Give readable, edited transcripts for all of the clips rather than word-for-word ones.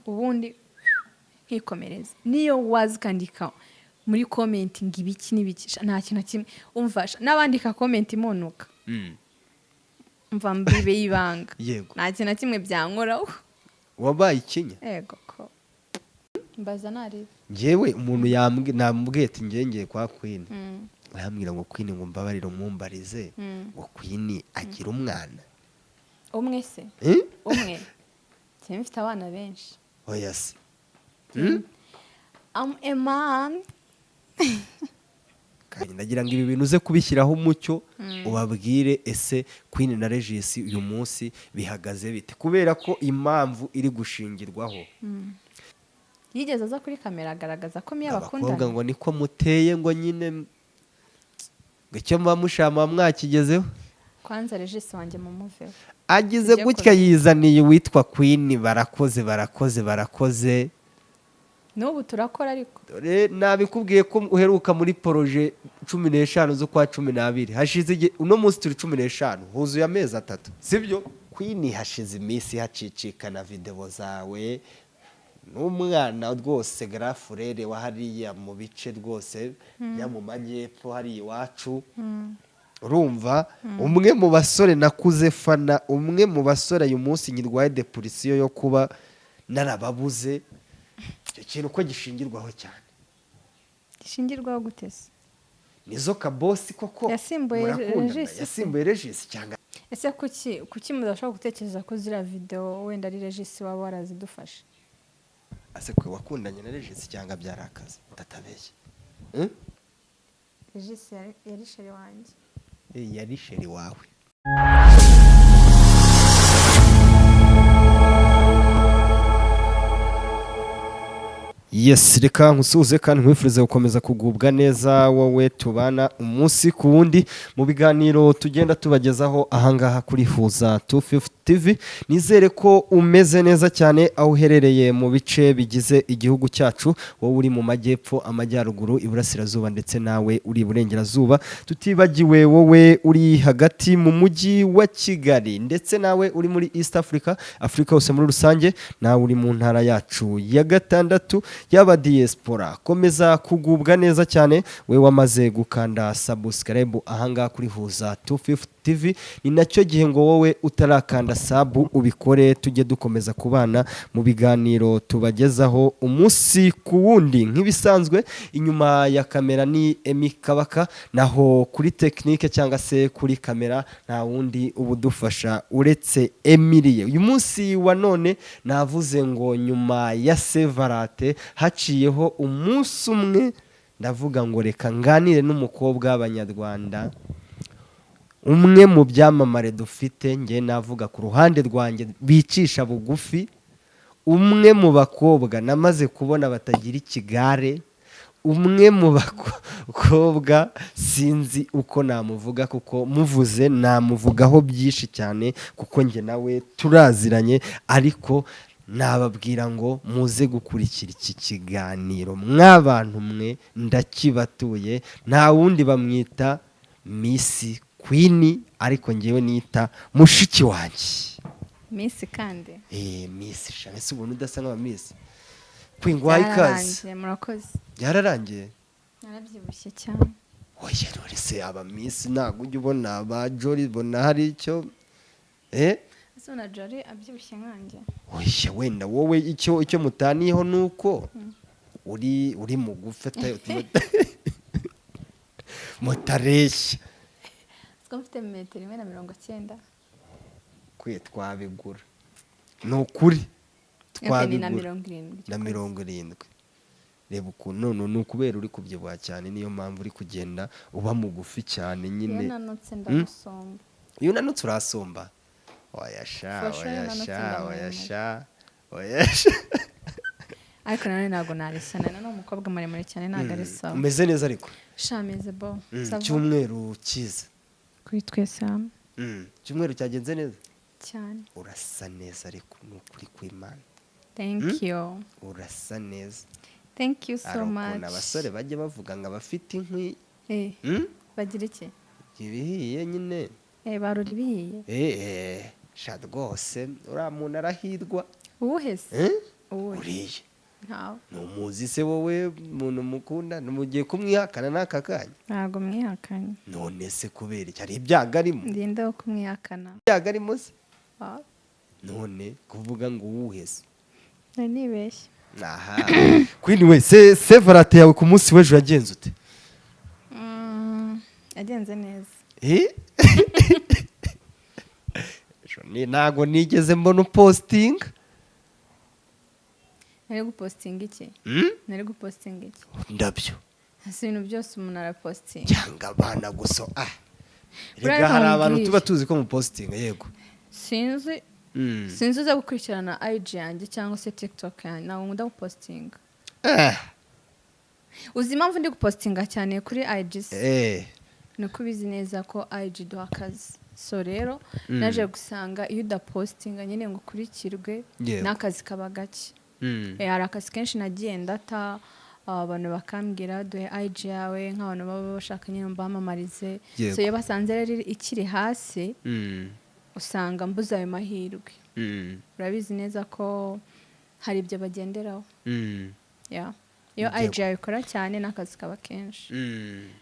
Ubundi nkikomereza. Niyo waza ukandika muri comment ngo ibiki n'ibiki, sha, nta kintu na kimwe umva, sha, n'abandika comment imunuka, mva mbibe y'ibanga. Nta kintu na kimwe byankoraho. Wabaye ikinya. Ego ko mbaza narebe. Njyewe umuntu namubwiye ati njye ngiye kwa Queen, arambwira ngo Queen, ngo mbabarire umumbarize, ngo Queen agira umwana. Umwe se? Eh? Umwe? Njye mfite abana benshi. Oya se. I'm a man. Kandi ndagira ngo ibi bintu uze kubishyiraho umucyo, ubabwire ese Queen na Regis uyu munsi bihagaze bite, kubera ko impamvu iri gushingirwaho. Yigeze aza kuri kamera agaragaza ko Miya abakobwa bakundana? Ngo niko muteye, ngo nyine ngo icyo muba mushama mwakigezeho. Kwanza Regis wanjye mumuveho. Agize Tujye gutya kure. Yizaniye uwitwa Queen, barakoze, barakoze, barakoze. N'ubu turakora ariko. Dore nabikubwiye ko uheruka muri projet 15 z'ukwa 12, hashize igihe. Uno munsi turi 15, huzuye amezi 3, sibyo Queen? Hashize iminsi hacicikana videwo zawe n'umwana rwose, grand frère wa hariya mu bice rwose bya mu majyepfo hariya iwacu. Urumva, umwe mu basore nakuze fana, umwe mu basore uyu munsi nyirwaye dépression yo kuba narababuze. Icyo kintu uko gishingirwaho cyane? Gishingirwaho gute se? Nizo kabosi koko. Yasimbuye Murakundana? Regis se? Yasimbuye Regis cyangwa? Ese kuki mudashobora gutekereza ko ziriya videwo wenda ari Regis waba warazidufashe? Ase kwe wakundanye na Regis cyangwa byari akazi utatabeshye? Hmm? Regis yari chéri wanjye. Eh, yari chéri wawe. Yes, reka nkusuhuze kandi nkwifurize gukomeza kugubwa neza, wowe tubana umunsi ku wundi mu biganiro tugenda tubagezaho ahangaha kuri Huza 250 TV. Nizere ko umeze neza cyane aho uherereye mu bice bigize igihugu cyacu, wowe uri mu majyepfo, amajyaruguru, iburasirazuba ndetse nawe uri iburengerazuba, tutibagiwe wowe uri hagati mu mujyi wa Kigali, ndetse nawe uri muri East Africa, Afurika yose muri rusange, nawe uri mu ntara yacu ya gatandatu y'aba diaspora. Komeza kugubwa neza cyane we wamaze gukanda subscribe ahangaha kuri Huza 250 TV. Ni nacyo gihe ngo wowe utarakanda sub ubikore, tujye dukomeza kubana mu biganiro tubagezaho umunsi ku wundi. Nk'ibisanzwe, inyuma ya kamera ni Emi Kabaka, naho kuri technique cyangwa se kuri kamera nta wundi uba udufasha uretse Emilie. Uyu munsi wa none navuze ngo nyuma ya Sevarate haciyeho umunsi umwe, ndavuga ngo reka nganire n'umukobwa w'Abanyarwanda, umwe mu byamamare dufite, nge navuga ku ruhande rwanjye bicisha bugufi, umwe mu bakobwa namaze kubona batagira ikigare, umwe mu bakobwa sinzi uko namuvuga, kuko muvuze namuvugaho byinshi cyane, kuko njye nawe turaziranye. Ariko nababwira ngo muze gukurikira iki kiganiro mw'abantu mwe, ndakibatuye. Nta wundi, bamwita Miss Queen, ariko ngewe nita mushiki wanjye. Miss kandi? Eh, Miss sha, ese ubuntu udasa nk'aba Miss? Queen, nguhaye ikaze. Byararangiye, murakoze. Byararangiye? Narabyibushye cyane. Oya, none se aba Miss ntabwo ujya ubona aba Jolly, bona hari icyo, eh? Ese na Jolly abyibushye nkanjye? Oya, wenda wowe icyo mutaniyeho ni uko uri mugufi, mutareshya. Siko mfite metero 1.90. Kwe twabigura, ni ukuri. Okay, ni na Twabigura. 70. Na 70. Reba ukuntu none ni ukubera uri kubyibuha cyane, niyo mpamvu uri kugenda uba mugufi cyane Iyo nyine. nanutse ndagusumba. Iyo unanutse urasumba? Oya sha. For sure, Oya nanutse sha, oya ndamuremure. sha, oya sha. Ariko nanone ntabwo nareshya na umukobwa muremure cyane, ntabwo ari sawa. Umeze neza ariko? Sha, meze bo. Ça va. Icyumweru cyiza. Kuri twese hamwe. Icyumweru cyagenze neza? Cyane. Urasa neza ariko, ni ukuri kw'Imana. Thank you. Urasa neza. Thank you so Hari ukuntu much. abasore bajya bavuga ngo abafite inkwi. Eh, bagira iki? Ibihiye nyine. Eh, barura ibihiye. Eh, sha rwose uriya muntu arahirwa. Uwuhe se? Eh? Uwuhe? Uriya. Ntawe. Ntumuzi se wowe muntu mukunda? Mugiye kumwihakana n'aka kanya? Ntabwo mwihakanye. None se kubera iki? Hari ibyago arimo? Ndinde wo kumwihakana. Ibyago arimo se? Ah, None kuvuga ngo uwuhe se? Nari nibeshye. Aha, Queen we, se Saint Valentin yawe ku munsi w'ejo yagenze ute? Yagenze neza. Eh? Ejo ntago nigeze mbona upostinga. Nari gupostinga iki? Hmm? Nari gupostinga iki? Ndabyo. Si ibintu byose umuntu arapostinga. Cyangwa abana gusa, ah. Buriya Rega hari abantu nkubwire. tuba tuzi ko mupostinga, yego. Sinzi. Sinzi uza gukurikirana IG yanjye cyangwa se TikTok yanjye, ntabwo nkunda gupostinga. Uzi impamvu ndi gupostinga cyane kuri IG se? Ni uko ubizi neza ko IG duha akazi. So rero naje gusanga iyo udapostinga nyine ngo ukurikirwe, n'akazi kaba gake. Hari akazi kenshi nagiye ndata, abantu bakambwira: "Duhe IG yawe," nk'abantu baba bashaka nyine mbamamarize. So iyo basanze rero ikiri hasi, usanga mbuze ayo mahirwe. Urabizi neza ko hari ibyo bagenderaho. Yeah. Iyo IG yawe ikora cyane, n'akazi kaba kenshi.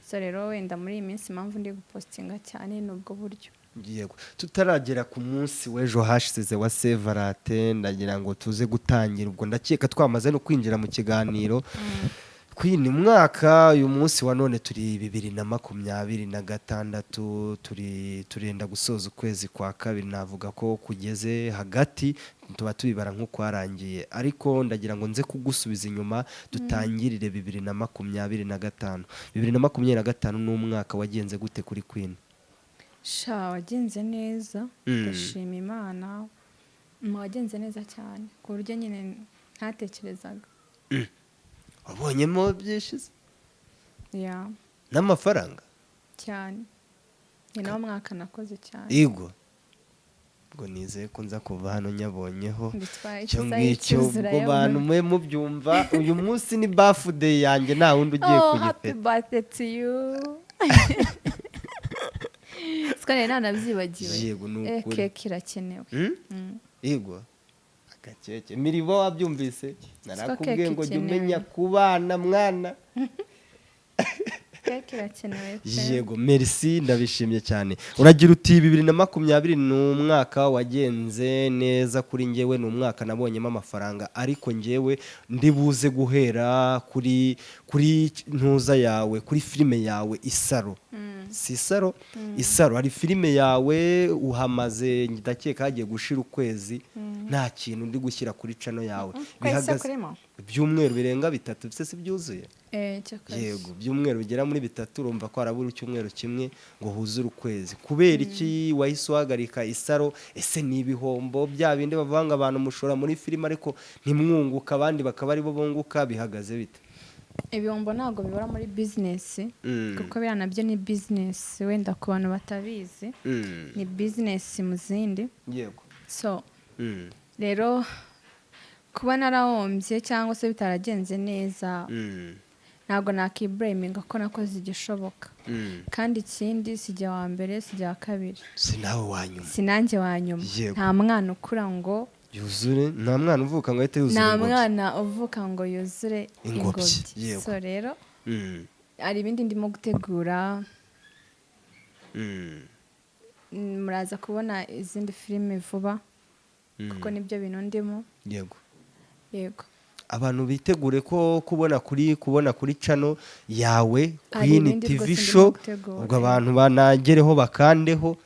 So rero wenda muri iyi minsi impamvu ndi gupostinga cyane ni ubwo buryo. Yego, tutaragera ku munsi w'ejo hashize wa Saint Valentin, ndagira ngo tuze gutangira, ubwo ndakeka twamaze no kwinjira mu kiganiro. Queen, mwaka uyu munsi wa none turi 2026, turi turenda gusoza ukwezi kwa kabiri. Navuga ko kugeze hagati, tuba tubibara nk'ukwarangiye, ariko ndagira ngo nze kugusubiza inyuma, dutangirire 2025. 2025 ni umwaka wagenze gute kuri Queen? Sha, wagenze neza. Ndashima Imana. Wagenze neza cyane ku buryo nyine ntatekerezaga. Wabonyemo byinshi se? Yeah. N'amafaranga? Cyane, ni nawo mwaka nakoze cyane. Yego, ubwo nizeye ko nza kuva hano nyabonyeho. Bitwaye Icyo ikizayi ngicyo cyuzura. Ubwo bantu mwe mubyumva, uyu munsi ni birthday yanjye, nta wundi ugiye Oh, happy kuyifeta. birthday to you! Siko nari nanabyibagiwe. Yego, ni ukuri. Keke irakenewe. Hmm? Yego, agakeke miribo wabyumvise, narakubwiye Keke ngo jya ikenewe. umenya kubana mwana. Keke irakenewe pe. Yego, merci, ndabishimye cyane. Uragira uti 2020 ni umwaka wagenze neza kuri njyewe, ni umwaka nabonyemo amafaranga, ariko njyewe ndibuze guhera kuri ntuza yawe, kuri filime yawe Isaro. Si Isaro? Isaro, hari filime yawe uhamaze, ndakeka hagiye gushira ukwezi nta kintu ndi gushyira kuri channel yawe. Kwezi kurimo? Ibyumweru birenga 3 se si byuzuye? Eh, cyakoze. Yego, byumweru bigera muri 3, urumva ko harabura icyumweru kimwe ngo huzure ukwezi. Kubera iki wahise uhagarika Isaro? Ese ni ibihombo bya bindi bavuga ngo abantu mushora muri filime ariko ntimwunguka, abandi bakaba aribo bunguka? Bihagaze bite? Ibihombo ntabwo bibura muri bizinesi, kuko biriya nabyo ni bizinesi. Wenda ku bantu batabizi, ni bizinesi mu zindi. So rero kuba narahombye cyangwa se bitaragenze neza, ntabwo nakiblaminga ko nakoze igishoboka. Kandi ikindi, si jye wa mbere, si jye wa kabiri. Si nawe wa nyuma. Si nanjye wa nyuma. Nta mwana ukura ngo Yuzure, nta mwana uvuka ngo ahite yuzura Nta ingobyi. mwana uvuka ngo yuzure Ingobyi, ingobyi. So rero hari ibindi ndimo gutegura. Muraza kubona izindi filime vuba, kuko nibyo bintu ndimo. Yego. Abantu bitegure ko kubona kuri channel yawe Hari Queen ibindi TV rwose ndimo Show. gutegura. Ubwo abantu banagereho bakandeho,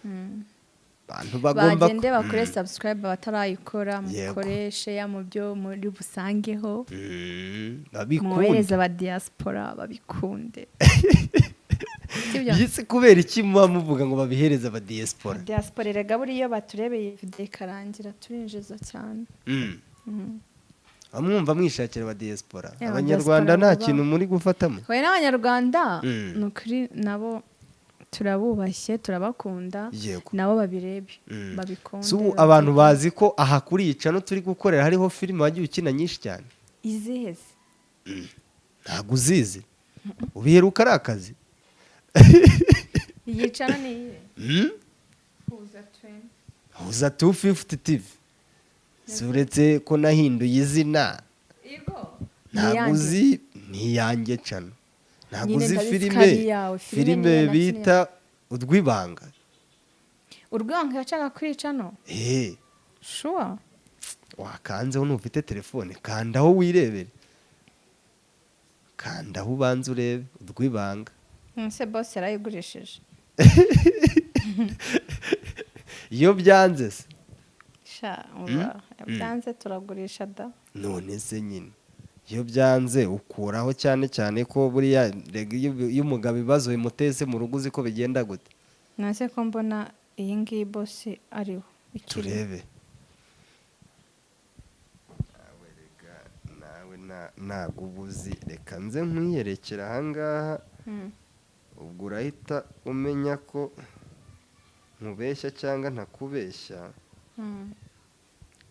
abantu bagomba Bagende bakore subscribe abatarayikora, mukore share mu byo muri busangeho, Babikunde. mwohereze aba diaspora babikunde. Sibyo? Byitse kubera iki muba muvuga ngo babihereze aba diaspora? Diaspora erega buriya iyo baturebeye video ikarangira, turinjiza cyane. Amwumva mwishakira aba diaspora, Abanyarwanda Abanyarwanda nta baba- kintu muri gufatamo. Hoya, n'Abanyarwanda, ni ukuri nabo turabubashye, turabakunda. Nabo babirebe, babikunde. Si ubu abantu bazi ko aha kuri iyi channel turi gukorera hariho filime wagiye ukina nyinshi cyane? Izihe se? Ntabwo uzizi? Ubiheruka ari akazi. Iyi channel ni iyihe? Mm? Huza Twin. Huza 250 TV. Si uretse ko nahinduye izina. Ntabwo uzi ntiyanjye cana, ntabwo Nyine uzi ndabizi ko filime ari iyawe. Filime filime niyo nakinnye. bita Urwibanga. Urwibanga yacaga kuri channel? Eh. Sure? Wakanzeho, ntufite telefone? Kandaho wirebere, kandaho ubanze urebe Urwibanga. Ese boss yarayigurishije? Iyo byanze se? Sha, umva, byanze turagurisha da. None se nyine iyo byanze ukuraho, cyane cyane ko buriya rega iyo umugabo ibibazo bimuteze mu rugo, uzi ko bigenda gute? Nase ko mbona iyi ngiyi boss ariho ikiri? Turebe nawe, rega nawe ntabwo uba uzi. Reka nze nkwiyerekera ahangaha. Ubwo urahita umenya ko nkubeshya cyangwa ntakubeshya.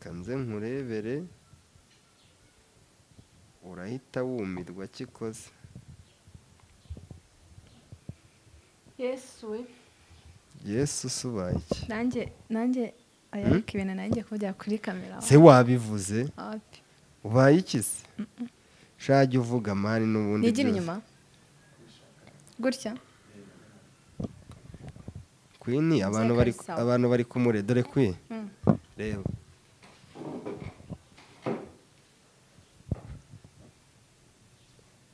Reka nze nkurebere, urahita wumirwa kikoze. Yesu we! Yesu usubaye iki? Nanjye ariko ibintu nanjye kuvugira kuri kamera. Se wabivuze? Wapi. Ubaye iki se? Shajya uvuga man n'ubundi Nigira byose. inyuma gutya. Queen, abantu bari Sawa. abantu bari kumure, dore Queen. Reba.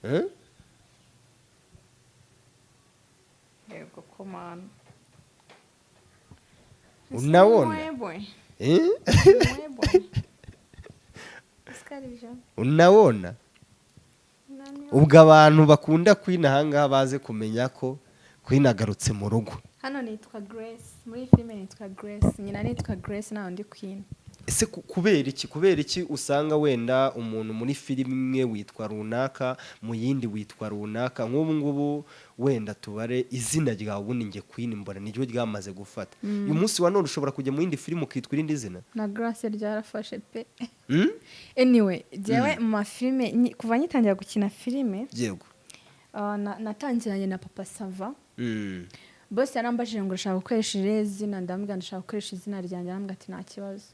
Eh? Yego komana. Unabona? Mwebwe. Eh? Mwebwe. Ese Unabona? Nani? Ubwo abantu bakunda Queen ahangaha baze kumenya ko Queen agarutse mu rugo. Hano nitwa Grace, muri iyi filime nitwa Grace, nyina nitwa Grace, naho ndi Queen. Ese kubera iki usanga wenda umuntu muri filime imwe witwa runaka, mu yindi witwa runaka? Nk'ubu ngubu wenda tubare izina ryawe, ubundi njye Queen mbona niryo ryamaze gufata. Uyu munsi wa none ushobora kujya mu yindi filime ukitwa irindi zina. Na Grace ryarafashe pe. Anyway, jyewe mu mafilime kuva ngitangira gukina filime, natangiranye na Papa Sava. Bose yarambajije ngo urashaka gukoresha irihe zina? Ndamubwira ndashaka gukoresha izina ryanjye. Arambwira ati nta kibazo.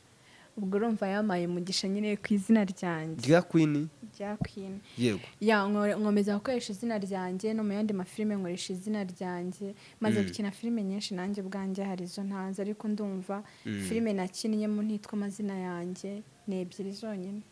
Ubwo urumva yamaye umugisha nyine ku izina ryanjye. Rya Queen. Rya Queen. Ya, nkomeza gukoresha izina ryanjye, no mu yandi mafilime nkoresha izina ryanjye. Maze gukina filime nyinshi, nanjye ubwanjye hari izo ntazi, ariko ndumva filime nakinnyemo ntitwa amazina yanjye ni ebyiri zonyine.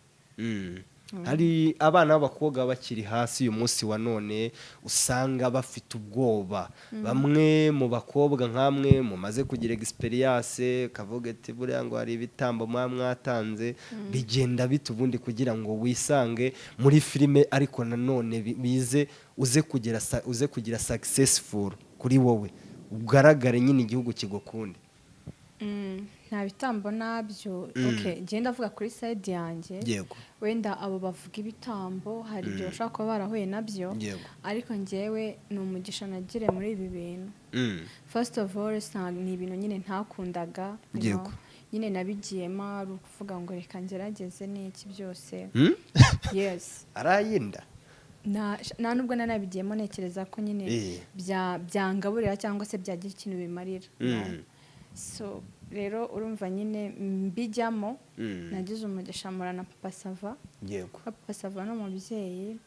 Hari abana b'abakobwa bakiri hasi uyu munsi wa none usanga bafite ubwoba. Bamwe mu bakobwa nk'amwe mumaze kugira experience, kavuga ati buriya ngo hari ibitambo muba mwatanze, bigenda bite ubundi kugira ngo wisange muri filime, ariko nanone bize uze kugira successful kuri wowe, ugaragare nyine igihugu kigukunde? Nta bitambo nabyo. Okay, ngenda avuga kuri side yanjye. Wenda abo bavuga ibitambo hari ibyo bashobora kuba barahuye nabyo, ariko njyewe ni umugisha nagire muri ibi bintu. First of all, ni ibintu nyine ntakundaga, you know. Nyine nabigiyemo ari ukuvuga ngo reka ngerageze n'iki byose. Yes. Arayinda. Nta nubwo nanabigiyemo ntekereza ko nyine byangaburira cyangwa se byagira ikintu bimarira. No. So rero urumva nyine mbijyamo, nagize umugisha mpura na Papa Sava. Papa Sava ni umubyeyi,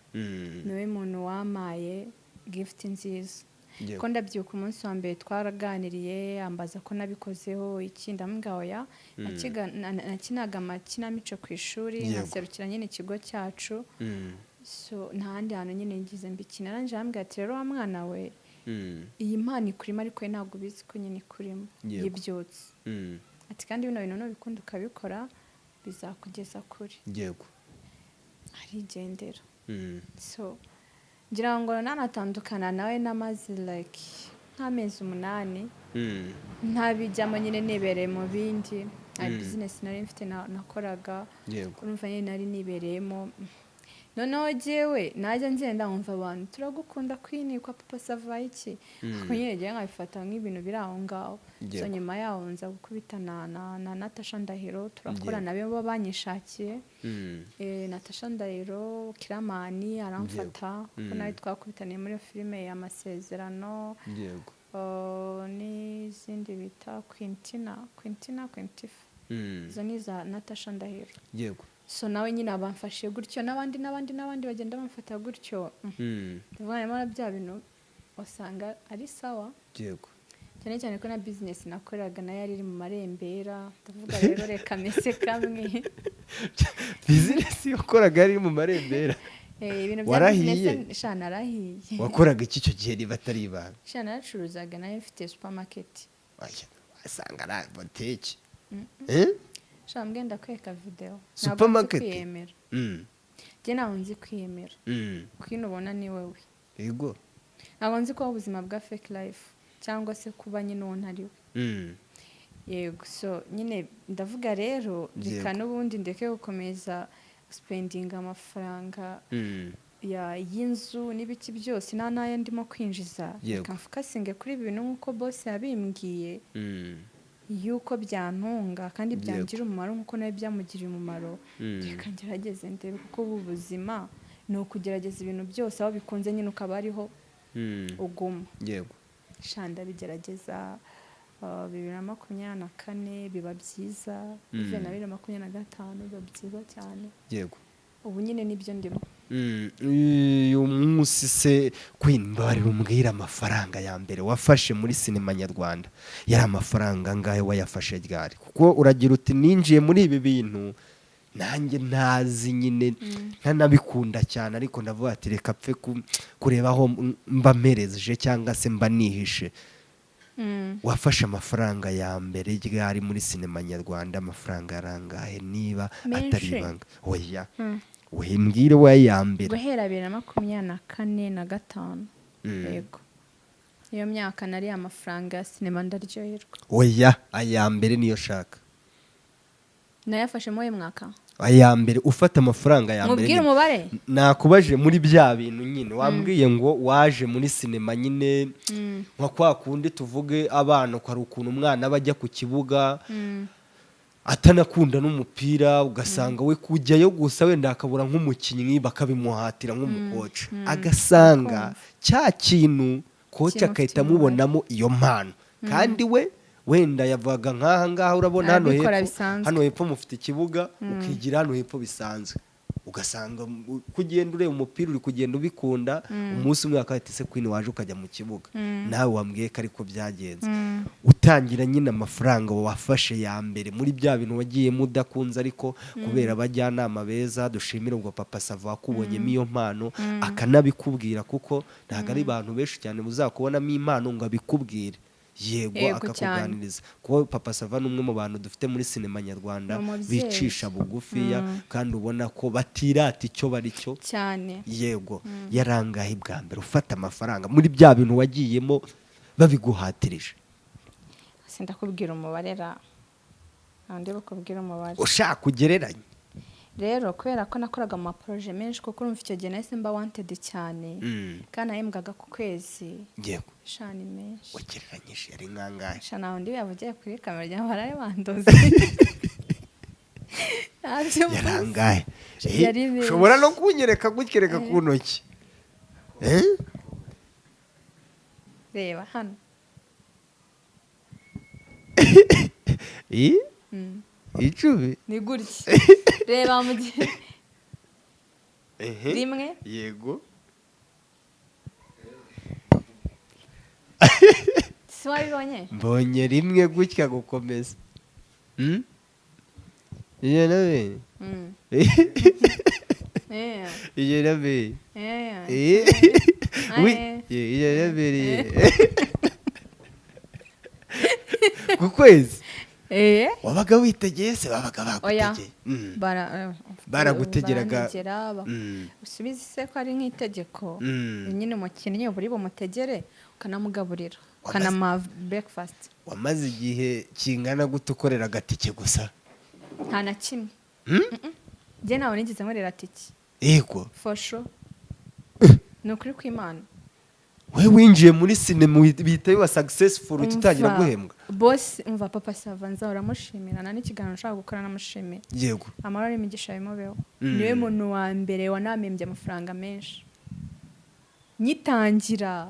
niwe muntu wamaye gift nziza. Ko ndabyibuka umunsi wa mbere twaraganiriye, ambaza ko nabikozeho iki, ndamubwira oya, nakinaga amakinamico ku ishuri, nkaserukira nyine ikigo cyacu. So nta handi hantu nyine ngize mbikina. Arangije arambwira ati rero wa mwana we, iyi mpano ikurimo ariko we ntabwo ubizi ko nyine ikurimo. Yibyutse. Ati kandi bino bintu nubikunda ukabikora bizakugeza kure. Arigendera. So ngira ngo nanatandukana nawe namaze like nk'amezi 8 ntabijyamo nyine, nibereye mu bindi. Hari business nari mfite nakoraga. Urumva nyine nari nibereyemo. Noneho jyewe najya ngenda nkumva abantu turagukunda Queen kwa Papa Sava iki, ariko nyine njyewe nkabifata nk'ibintu biri aho ngaho. So nyuma yaho nza gukubitana na Natasha Ndahiro, turakorana, bo banyishakiye. Natasha Ndahiro Kiramani aramfata, kuko nawe twakubitaniye muri filime ya Masezerano. N'izindi bita Quintina, Quintina, Quintifa. Izo ni iza Natasha Ndahiro. So nawe nyine abamfashe gutyo, n'abandi n'abandi n'abandi bagenda bamfata gutyo. Ndavuga nyamara bya bintu wasanga ari sawa, cyane cyane ko na business nakoreraga nayo yari iri mu marembera. Ndavuga rero reka mese kamwe. Business wakoraga yari iri mu marembera? Ibintu bya Warahiye? business, sha, narahiye. Wakoraga iki icyo gihe niba atari ibanga? Sha, naracuruzaga, nayo mfite supermarket. Oya, wasanga ari boteke. Eh? Sha, mbwe ndakwereka video. Ntabwo nzi Supermarket? kwiyemera. Njye ntabwo nzi kwiyemera. Queen ubona ni wowe. Ntabwo nzi kubaho ubuzima bwa fake life cyangwa se kuba nyine uwo ntari we. Yego, so nyine ndavuga rero reka n'ubundi ndeke gukomeza spendinga amafaranga ya y'inzu n'ibiki byose nta n'ayo ndimo kwinjiza. Reka mfocusinge kuri ibi bintu nk'uko boss yabimbwiye yuko byantunga kandi byangira umumaro nk'uko nawe byamugiriye umumaro. Reka ngerageze ndebe, kuko ubu buzima ni ukugerageza ibintu byose, aho bikunze nyine ukaba ariho uguma. Sha, ndabigerageza, 2024 biba byiza, bivuye na 2025 biba byiza cyane. Ubu nyine nibyo ndimo. Uyu munsi se Queen, mbabarira umbwire, amafaranga ya mbere wafashe muri sinema nyarwanda yari amafaranga angahe? Wayafashe ryari? Kuko uragira uti ninjiye muri ibi bintu nanjye ntazi nyine, ntanabikunda cyane, ariko ndavuga ati reka pfe kureba aho mba mpereje cyangwa se mba nihishe. Wafashe amafaranga ya mbere ryari muri sinema nyarwanda? Amafaranga yarangahe niba atari Menshi. ibanga? Oya, wimbwire we ya mbere. Guhera 2024 na gatanu. Yego, iyo myaka nari amafaranga ya sinema ndaryoherwa. Oya, aya mbere niyo shaka. Nayafashe muri uyu mwaka. Aya mbere, ufata amafaranga ya mbere Mubwire nyine. umubare. Nakubajije muri bya bintu nyine wambwiye ngo waje muri sinema nyine nka kwa kundi tuvuge abana, hari ukuntu umwana aba ajya ku kibuga atanakunda n'umupira, ugasanga we kujyayo gusa wenda akabura nk'umukinnyi, bakabimuhatira nk'umukoca, agasanga cya kintu koca Kimufitiye. agahita amubonamo iyo mpano, kandi we wenda yavaga nk'aha ngaha, urabona hano Arabikora hepfo, bisanzwe. hano hepfo mufite ikibuga, ukigira hano hepfo bisanzwe, ugasanga uko ugenda ureba umupira uri kugenda ubikunda, umunsi umwe akahita se Queen waje ukajya mu kibuga. Nawe wambwiye ko ariko byagenze. Utangira nyine, amafaranga wafashe ya mbere muri bya bintu wagiyemo udakunze, ariko kubera abajyanama beza, dushimire ubwo Papa Sava wakubonyemo iyo mpano akanabikubwira, kuko ntabwo ari abantu benshi cyane muzakubonamo impano ngo abikubwire, yego, Yego, akakuganiriza, kuko Papa Sava ni umwe mu bantu dufite muri sinema nyarwanda Ni umubyeyi. bicisha bugufiya kandi ubona ko batirata icyo bari cyo. Cyane. Yego, yarangahe bwa mbere ufata amafaranga muri bya bintu wagiyemo babiguhatirije? Sindakubwira umubare ra, ntabwo ndi bukubwire umubare. Ushaka ugereranye. Rero kubera ko nakoraga amaprojets menshi, kuko urumva icyo gihe nahise mba wanted cyane kandi nahembwaga ku kwezi. Sha, ni menshi. Ugereranyije yari nkangahe? Sha, ntawe ndi buyavugiye kuri kamera rya baraye bandoze, ntabyo mvuze. Yarangahe? Yari menshi. Ushobora no kunyereka gutya ku ntoki. Eh? Reba hano. 10? Ni gutya, reba mu gihe Ehe. rimwe. Si wabibonye? Mbonye rimwe gutya gukomeza. 12. 12. Oui. 12 ku kwezi? Eh. Wabaga witegeye se, babaga Oya. bagutegeye? Baragutegeraga. Barantegera, usubize se ko ari nk'itegeko. Nyine umukinnyi uba uri bumutegere, ukanamugaburira, ukanamuha breakfast. Wamaze igihe kingana gute ukorera agatike gusa? Nta na kimwe. Njye ntabwo nigeze nkorera tike. For sure, ni ukuri kw'Imana. We winjiye muri sinema bihita biba successful, uhita utangira Umva, guhembwa? Boss, umva, Papa Sava nzahora mushimira, nta n'ikiganiro nshaka gukora namushimira. Amahoro n'imigisha bimubeho. Niwe muntu wa mbere wanamembye amafaranga menshi nyitangira.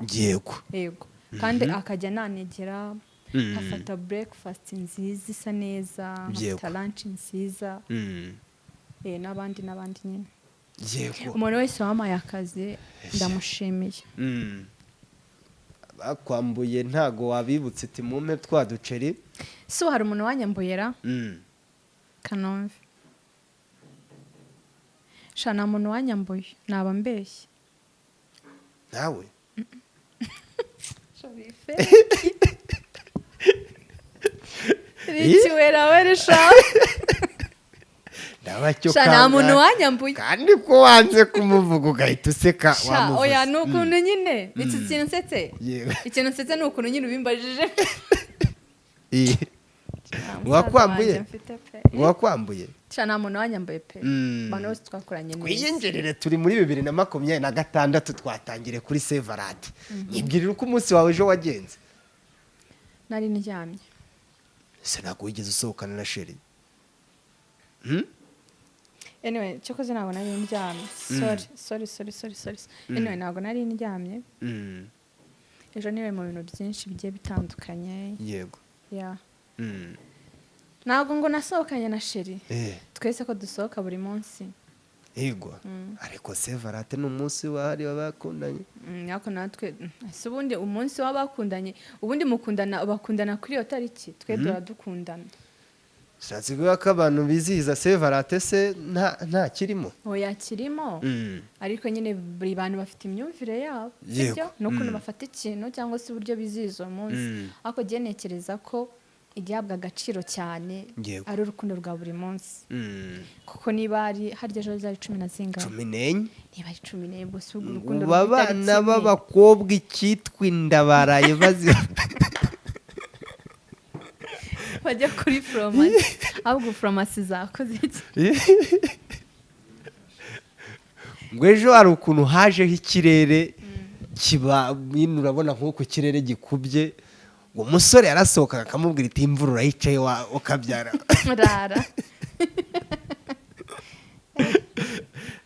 Yego, kandi akajya ananegera, nkafata breakfast nziza isa neza, nkafata lunch nziza. N'abandi n'abandi nyine. Umuntu wese wampaye akazi ndamushimiye. Bakwambuye ntago wabibutse iti mumpe twa duceri? Si hari umuntu wanyambuye ra? Kanombe sha, nta muntu wanyambuye, naba mbeshye. Nawe? Sharife rikiwera we risha. Ndabacyo. Sha, nta muntu wanyambuye. Kandi ko wanze kumuvuga ugahita useka. Sha, wamuvuze. Oya, ni ukuntu nyine iki kintu nsetse. Yewe. Ikintu nsetse ni ukuntu nyine ubimbajije. Nta musaza Uwakwambuye? wanjye mfite pe. Uwakwambuye? Sha, nta muntu wanyambuye pe. Abantu bose twakoranye neza. Twiyinjirire, turi muri 2026, twatangire kuri Saint Valentin. Nyibwirira uko umunsi wawe ejo wagenze. Nari ndyamye. Ese ntabwo wigeze usohokana na chéri? Anyway, cyokoze ntabwo nari ndyamye, sorry, sorry, sorry, sorry, sorry. Anyway, ntabwo nari ndyamye. Ejo niwe mu bintu byinshi bigiye bitandukanye. Yeah. Ntabwo ngo nasohokanye na chéri. Twese ko dusohoka buri munsi. Yego, ariko Saint Valentin ni umunsi wahariwe abakundanye. Ariko natwe ese ubundi umunsi w'abakundanye, ubundi mukundana, bakundana kuri iyo tariki, twe duhora dukundana. Ushatse kuvuga ko abantu bizihiza Saint Valentin se nta kirimo? Oya, kirimo. Ariko nyine buri bantu bafite imyumvire yabo, sibyo? N'ukuntu bafata ikintu cyangwa se uburyo bizihiza uwo munsi. Ariko njye ntekereza ko igihabwa agaciro cyane ari urukundo rwa buri munsi. Kuko niba ari harya ejo zari cumi na zingahe? 14. Niba ari 14, ubwo si ubwo urukundo Ubu rw'itariki abana imwe. b'abakobwa icyitwa inda baraye bazi. Bajya kuri farumasi, ahubwo farumasi zakoze iki? Ngo ejo hari ukuntu hajeho ikirere kiba nyine, urabona nk'uko ikirere gikubye, ngo umusore yarasohokaga akamubwira iti: "Imvura urayicaye ukabyara." Rara.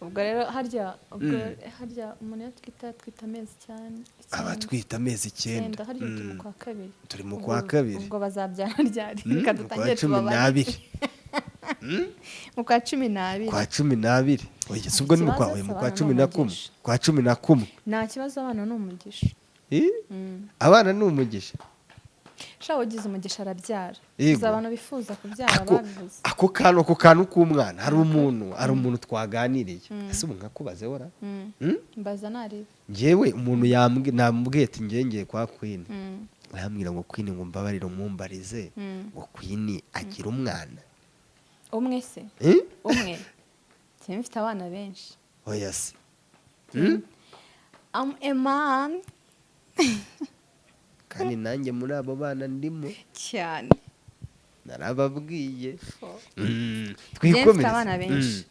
Ubwo rero harya, ubwo harya umuntu iyo atwita, atwita amezi cyane? Aba atwite amezi 9. 9. Harya turi mu kwa kabiri? Turi mu kwa kabiri. Ubwo bazabyara ryari? Reka Mu kwa dutangire cumi tubabare. n'abiri. Mu kwa 12. Kwa 12. Oya, si ubwo ni mu kwa Ikibazo oya, mu se kwa abana cumi ni na kumwe. umugisha. Kwa 11. Nta kibazo, abana ni umugisha. Eh? Abana ni umugisha. Sha, ugize umugisha arabyara. Gusa abantu bifuza kubyara babivuze. Ako kantu k'umwana, hari umuntu twaganiriye, ese ubu nkakubaze wora? Mbaza narebe. Njyewe umuntu namubwiye ati ngiye ngiye kwa Queen, arambwira ngo: "Queen, ngo mbabarire umumbarize, ngo Queen agira umwana." Umwe se? Eh? Umwe? Njyewe mfite abana benshi. Oya se. I'm a man. Kandi nanjye muri abo bana ndimo. Cyane. Narababwiye. Njyewe mfite Twikomereze. abana benshi.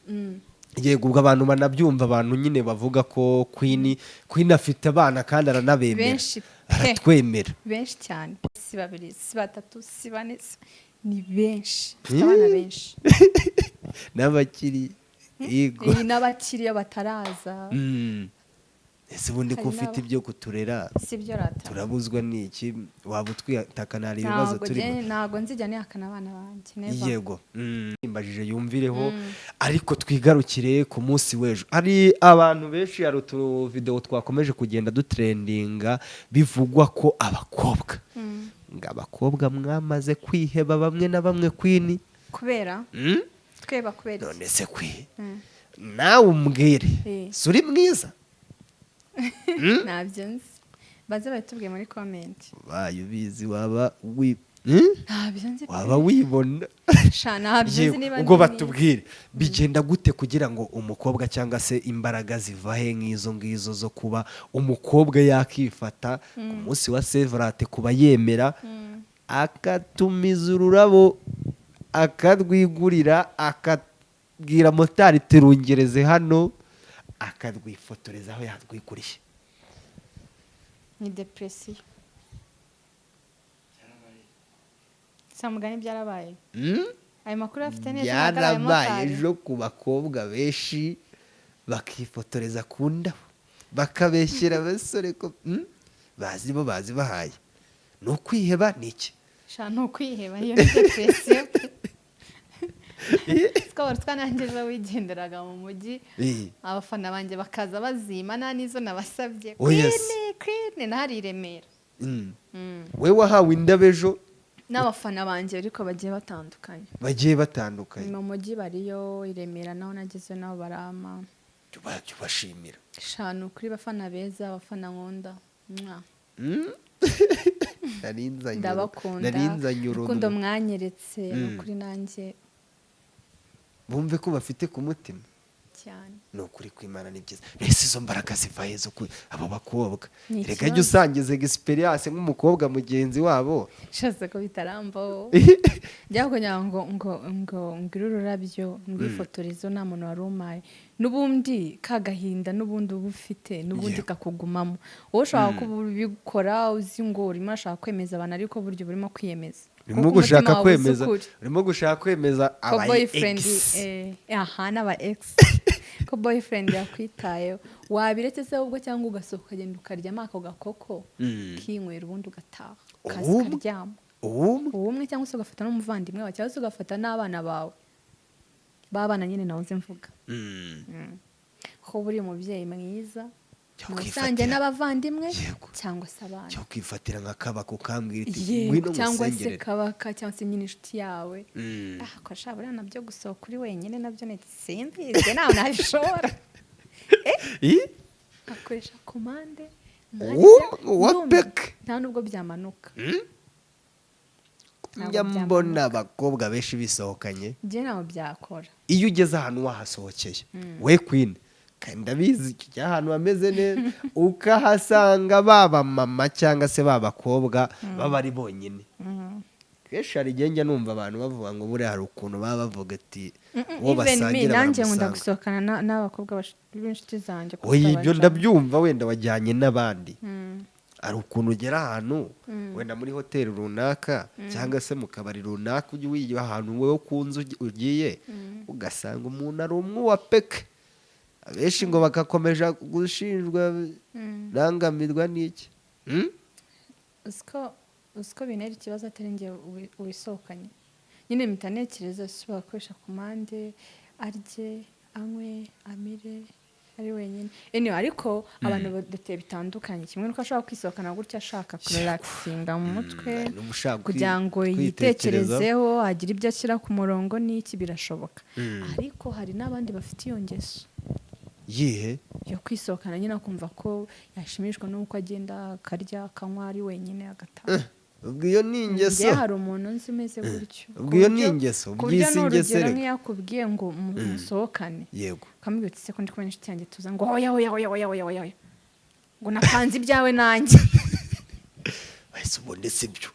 Yego, ubwo abantu banabyumva, abantu nyine bavuga ko Queen afite abana kandi aranabemera. Benshi pe. Aratwemera. Benshi cyane, si babiri, si batatu, si bane, ni benshi, mfite abana benshi. N'abakiri, yego. Iyi n'abakiriya bataraza. Ese ubundi ko Hari ufite ibyo kuturera, si byo rata? turabuzwa n'iki? Waba utwitakana, hari ibibazo Ntabwo turimo? Ntabwo nzijya nihakana abana banjye, never. Yego, mbajije yumvireho, ariko twigarukire ku munsi w'ejo. Hari abantu benshi, hari utuvidewo twakomeje kugenda dutrendinga, bivugwa ko abakobwa, ngo abakobwa mwamaze kwiheba bamwe na bamwe, Queen. Kubera tweba, kubera iki? None se kwi nawe umbwire, si uri mwiza? Ntabyo nzi, baze babitubwiye muri comment. Ubaye ubizi waba wi Ntabyo nzi pe. Waba wibona. Sha, ntabyo nzi Yewe, niba ubwo ndi mwiza. batubwire bigenda gute kugira ngo umukobwa, cyangwa se imbaraga ziva he nk'izo ngizo zo kuba umukobwa yakifata ku munsi wa Saint Valentin, kuba yemera akatumiza ururabo, akarwigurira, akabwira motari terungereze hano, akarwifotoreza aho yarwiguriye? Ni depression si mugani, byarabaye. Ayo makuru afite neza, ntabwo ari ayo Byarabaye motari. ejo ku bakobwa benshi, bakifotoreza ku ndabo, bakabeshyera abasore ko bazi bo bazi bahaye. Ni ukwiheba? Ni iki? Sha, ni ukwiheba, iyo ni depression pe. Twaba twananjye ejo wigenderaga mu mujyi, abafana banjye bakaza bazima, nta n'izo nabasabye. Oh, yes. Queen, Queen, nahari i Remera. We wahawe indabo ejo N'abafana banjye, ariko bagiye batandukanye. Bagiye batandukanye. Mu mujyi bariyo, i Remera naho nageze naho barama. Jya ubashimira. Shanu kuri bafana beza, abafana nkunda. Mwah. Nari nzanye Ndabakunda. Nari nzanye Urukundo uruntu. mwanyeretse, ni ukuri nanjye Bumve ko bafite ku mutima. Cyane. Ni ukuri kw'Imana, ni byiza. Ese izo mbaraga ziva he zo abo bakobwa? Ni Reka jya ikibazo. usangiza experience nk'umukobwa mugenzi wabo. Nshatse ko bitarambaho, njya kugira ngo ngire ururabyo ndwifotorezo, nta muntu wari umpaye. N'ubundi ka gahinda n'ubundi uba ufite n'ubundi kakugumamo. Wowe ushobora kuba ubikora uzi ngo urimo urashaka kwemeza abantu, ariko burya uba urimo kwiyemeza. Urimo Kuko umutima gushaka wawe uzi kwemeza, ukuri. urimo gushaka kwemeza Ko aba boyfriend ex. Aha n'aba ex, ko boyfriend yakwitayeho, wabiretse se ahubwo, cyangwa ugasohoka ukagenda ukaryama ako gakoko, ukinywera, ubundi ugataha ukaza Ubumwe? ukaryama. Ubumwe. Ubumwe, cyangwa se ugafata n'umuvandimwe wawe, cyangwa se ugafata n'abana bawe, b'abana nyine nawe nzi mvuga, ko buri umubyeyi mwiza Cyo musange kwifatira. n'abavandimwe cyangwa se abana. Cyo kwifatira nka Kabaka ukambwira iti Yego, ngwino cyangwa se musengerere. Kabaka, cyangwa se nyine inshuti yawe. Ah, ko sha buriya nabyo gusohoka uri wenyine nabyo ni simbizi, nawe nabishobora. Ih? Akoresha komande. Uwa peke. Nta nubwo byamanuka. Ntabwo Njya mbona byamanuka. abakobwa benshi bisohokanye. Njye ntabwo byakora. Iyo ugeze ahantu wahasohokeye we Queen, kandi ndabizi kijya ahantu hameze neza, ukahasanga baba mama cyangwa se ba bakobwa baba ari bonyine, kenshi hari igihe njya numva abantu bavuga ngo buriya hari ukuntu baba bavuga ati uwo Even me, basangira nanjye nkunda baramusanga. gusohokana n'abakobwa b'inshuti zanjye kuruta Oya, ibyo abajama. ndabyumva, wenda wajyanye n'abandi. Hari ukuntu ugera ahantu wenda muri hoteli runaka cyangwa se mu kabari runaka, ujya wigira ahantu wowe ukunze ugiye, ugasanga umuntu ari umwe wa peke. Abenshi ngo bagakomeza gushinjwa rangamirwa n'iki? Hmm? Uziko bintera ikibazo atari njye wisohokanye nyine, mpita ntekereza si bakoresha komande, arye, anywe, amire ari wenyine. Anyway, ariko abantu duteye bitandukanye. Kimwe nuko ashobora kwisohokana gutya ashaka kurelaxinga mu mutwe, Hari n'ushaka kugira ngo kwitekerezaho. yitekerezeho, agire ibyo ashyira ku murongo n'iki, birashoboka. Ariko hari n'abandi bafite iyo ngeso Yihe? yo kwisohokana nyine, akumva ko yashimishwa n'uko agenda akarya, akanywa ari wenyine, agataha. Ubwo iyo ni ingeso. Njye hari umuntu nzi umeze gutyo. Ubwo iyo ni ingeso, Ku buryo byisi ingeso n'urugero, reka. nk'iyo akubwiye ngo musohokane, ukamubwira uti se ko ndi kumwe n'inshuti yanjye tuza, ngo oya, oya, oya, oya, oya, oya, oya, ngo napanze ibyawe nanjye. Ese ubundi si byo?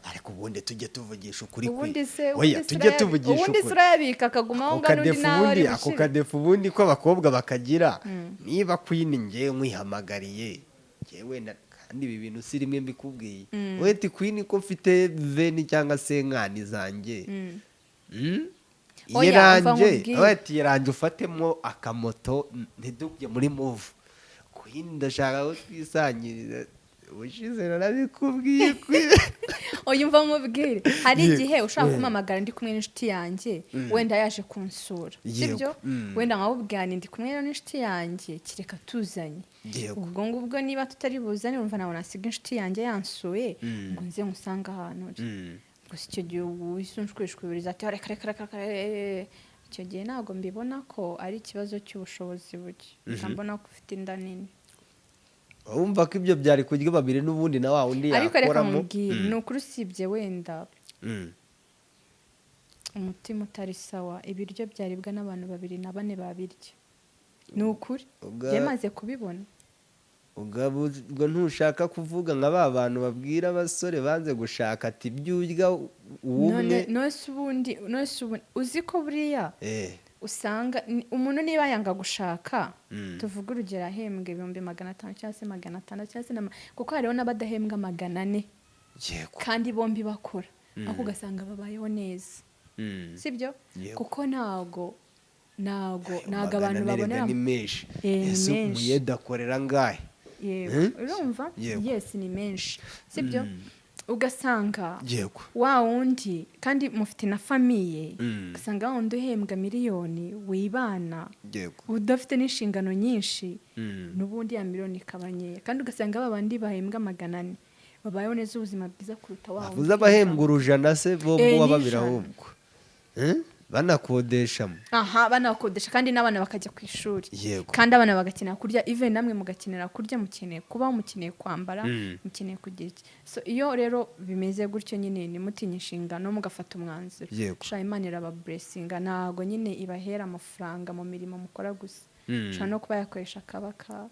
Ariko ubundi tujye tuvugisha ukuri kwe. Ubundi se Oya, ubundi se tujye tuvugisha ubundi se ukuri. urayabika akaguma aho Ako ngaho, n'undi kadefu nawe ari ubundi, ako bushire. kadefu ubundi ko abakobwa bakagira, niba Queen ngewe nkwihamagariye ngewe kandi ibi bintu si rimwe mbikubwiye, wowe ati Queen ko mfite veni cyangwa se nkani zanjye. Oya, Yeranje umva nkubwire. wowe ati yeranje ufatemo akamoto ntidujye muri move, Queen ndashaka ko twisangirira. Ubushize narabikubwiye, Queen. Oya, umva nkubwire, hari igihe ushaka kumpamagara ndi kumwe n'inshuti yanjye, wenda yaje kunsura, sibyo? Wenda nkabubwira nti ndi kumwe n'inshuti yanjye, kereka tuzanye. Ubwo ngubwo niba tutari buzane, urumva ntabwo nasiga inshuti yanjye yansuye ngo nze ngusange ahantu uri. Gusa icyo gihe ubu uhise unshwishwibiriza ati reka, reka, reka, reka, reka. Icyo gihe ntabwo mbibona ko ari ikibazo cy'ubushobozi buke. Gusa mbona ko ufite inda nini. Wumva ko ibyo byari kurya babiri n'ubundi na wa wundi Ariko reka yakoramo. nkubwire, ni ukuri, usibye wenda umutima utari sawa, ibiryo byaribwa n'abantu babiri na bane babirya, ni ukuri. Byamaze kubibona. Ubwo ntushaka kuvuga nka ba bantu babwira abasore banze gushaka ati ibyo urya uwumwe. None se ubundi uzi ko buriya usanga umuntu niba yanga gushaka, tuvuge urugero ahembwa 500,000 cyangwa se 600 cyangwa se kuko hariho n'abadahembwa 400 kandi bombi bakora, ariko ugasanga babayeho neza, sibyo? Yego. Kuko ntago Ayo ntago abantu 400 erega babonera ni menshi. Eh, ni Ese menshi. umuyede akorera angahe? Yego. Hmm? Urumva? Yego. Yes, ni menshi, sibyo? Ugasanga wa wundi, kandi mufite na famille, ugasanga wa wundi uhembwa miliyoni wibana, udafite n'inshingano nyinshi, n'ubundi ya miliyoni ikaba nkeya, kandi ugasanga ba bandi bahembwa 400 babayeho neza, ubuzima bwiza kuruta wa wundi Bavuze abahembwa urujana se bo? Bo wababira N'ijana. Ahubwo banakodeshamo. Aha, banakodesha, kandi n'abana bakajya ku ishuri, kandi abana bagakenera kurya, even namwe mugakenera kurya, mukeneye kubaho, mukeneye kwambara, mukeneye kugira iki. So iyo rero bimeze gutyo nyine, nimutinye inshingano, mugafata umwanzuro. Sha, Imana irabablessinga. Ntabwo nyine ibahera amafaranga mu mirimo mukora gusa, ushobora no kuba yakoresha akabaka.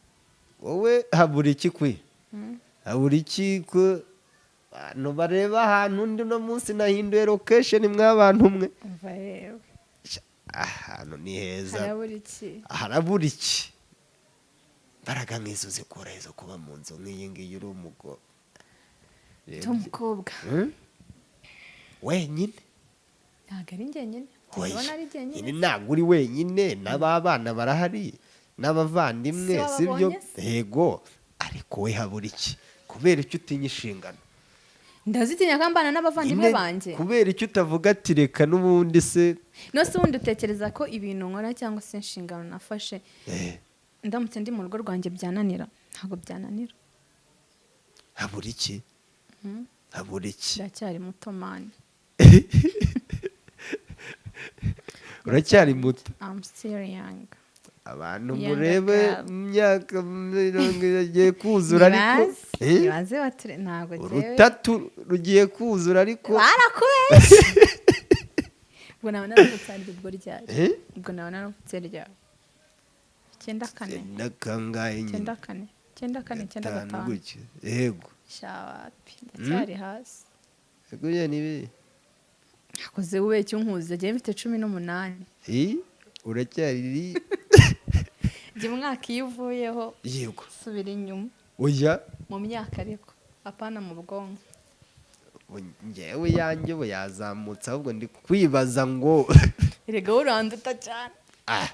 Wowe habura iki kwe? Habura iki ko abantu bareba ahantu undi? Uno munsi nahinduye location, mw'abantu mwe. Umva rero. Ahantu ni heza. Harabura iki? Harabura iki? Imbaraga nk'izo zikura zo kuba mu nzu nk'iyi ngiyi uri umugore? Ndi umukobwa. Wenyine? Ntabwo ari njyenyine. Oya. Ndabona ari njyenyine. Nyine ntabwo uri wenyine, n'abana barahari, n'abavandimwe. Si Sibyo? wababonye se? Yego, ariko we habura iki? Kubera icyo utinya inshingano? Ndazitinya ko mbana n'abavandimwe Nyine, banjye. kubera icyo utavuga ati reka n'ubundi se? No se ubundi utekereza ko ibintu nkora cyangwa se inshingano nafashe, ndamutse ndi mu rugo rwanjye byananira? Ntabwo byananira. Habura iki? Habura iki? Ndacyari muto, man. Uracyari muto. I'm still young. Abantu Younger murebe girl. imyaka 50 igiye kuzura, ariko Nibaze nibaze bature, ntabwo njyewe urutatu rugiye kuzura, ariko barakubeshye. Ubwo naba naravutse ari ubwo ryari? Eh? Ubwo naba naravutse ryari? 94. Icyenda kangahe nyine? 94, 94, 95. Gatanu gutyo, yego. Shawapi, ndacyari hasi. Gutya ni ibi. Akoze ubeshya unkuze, njyewe mfite 18. Eh, uracyari Jya umwaka iyo uvuyeho subira inyuma Oya. mu myaka, ariko apana mu bwonko. Ubu njyewe yanjye ubu yazamutse, ahubwo ndi kwibaza ngo Erega wowe uranduta cyane. Ah.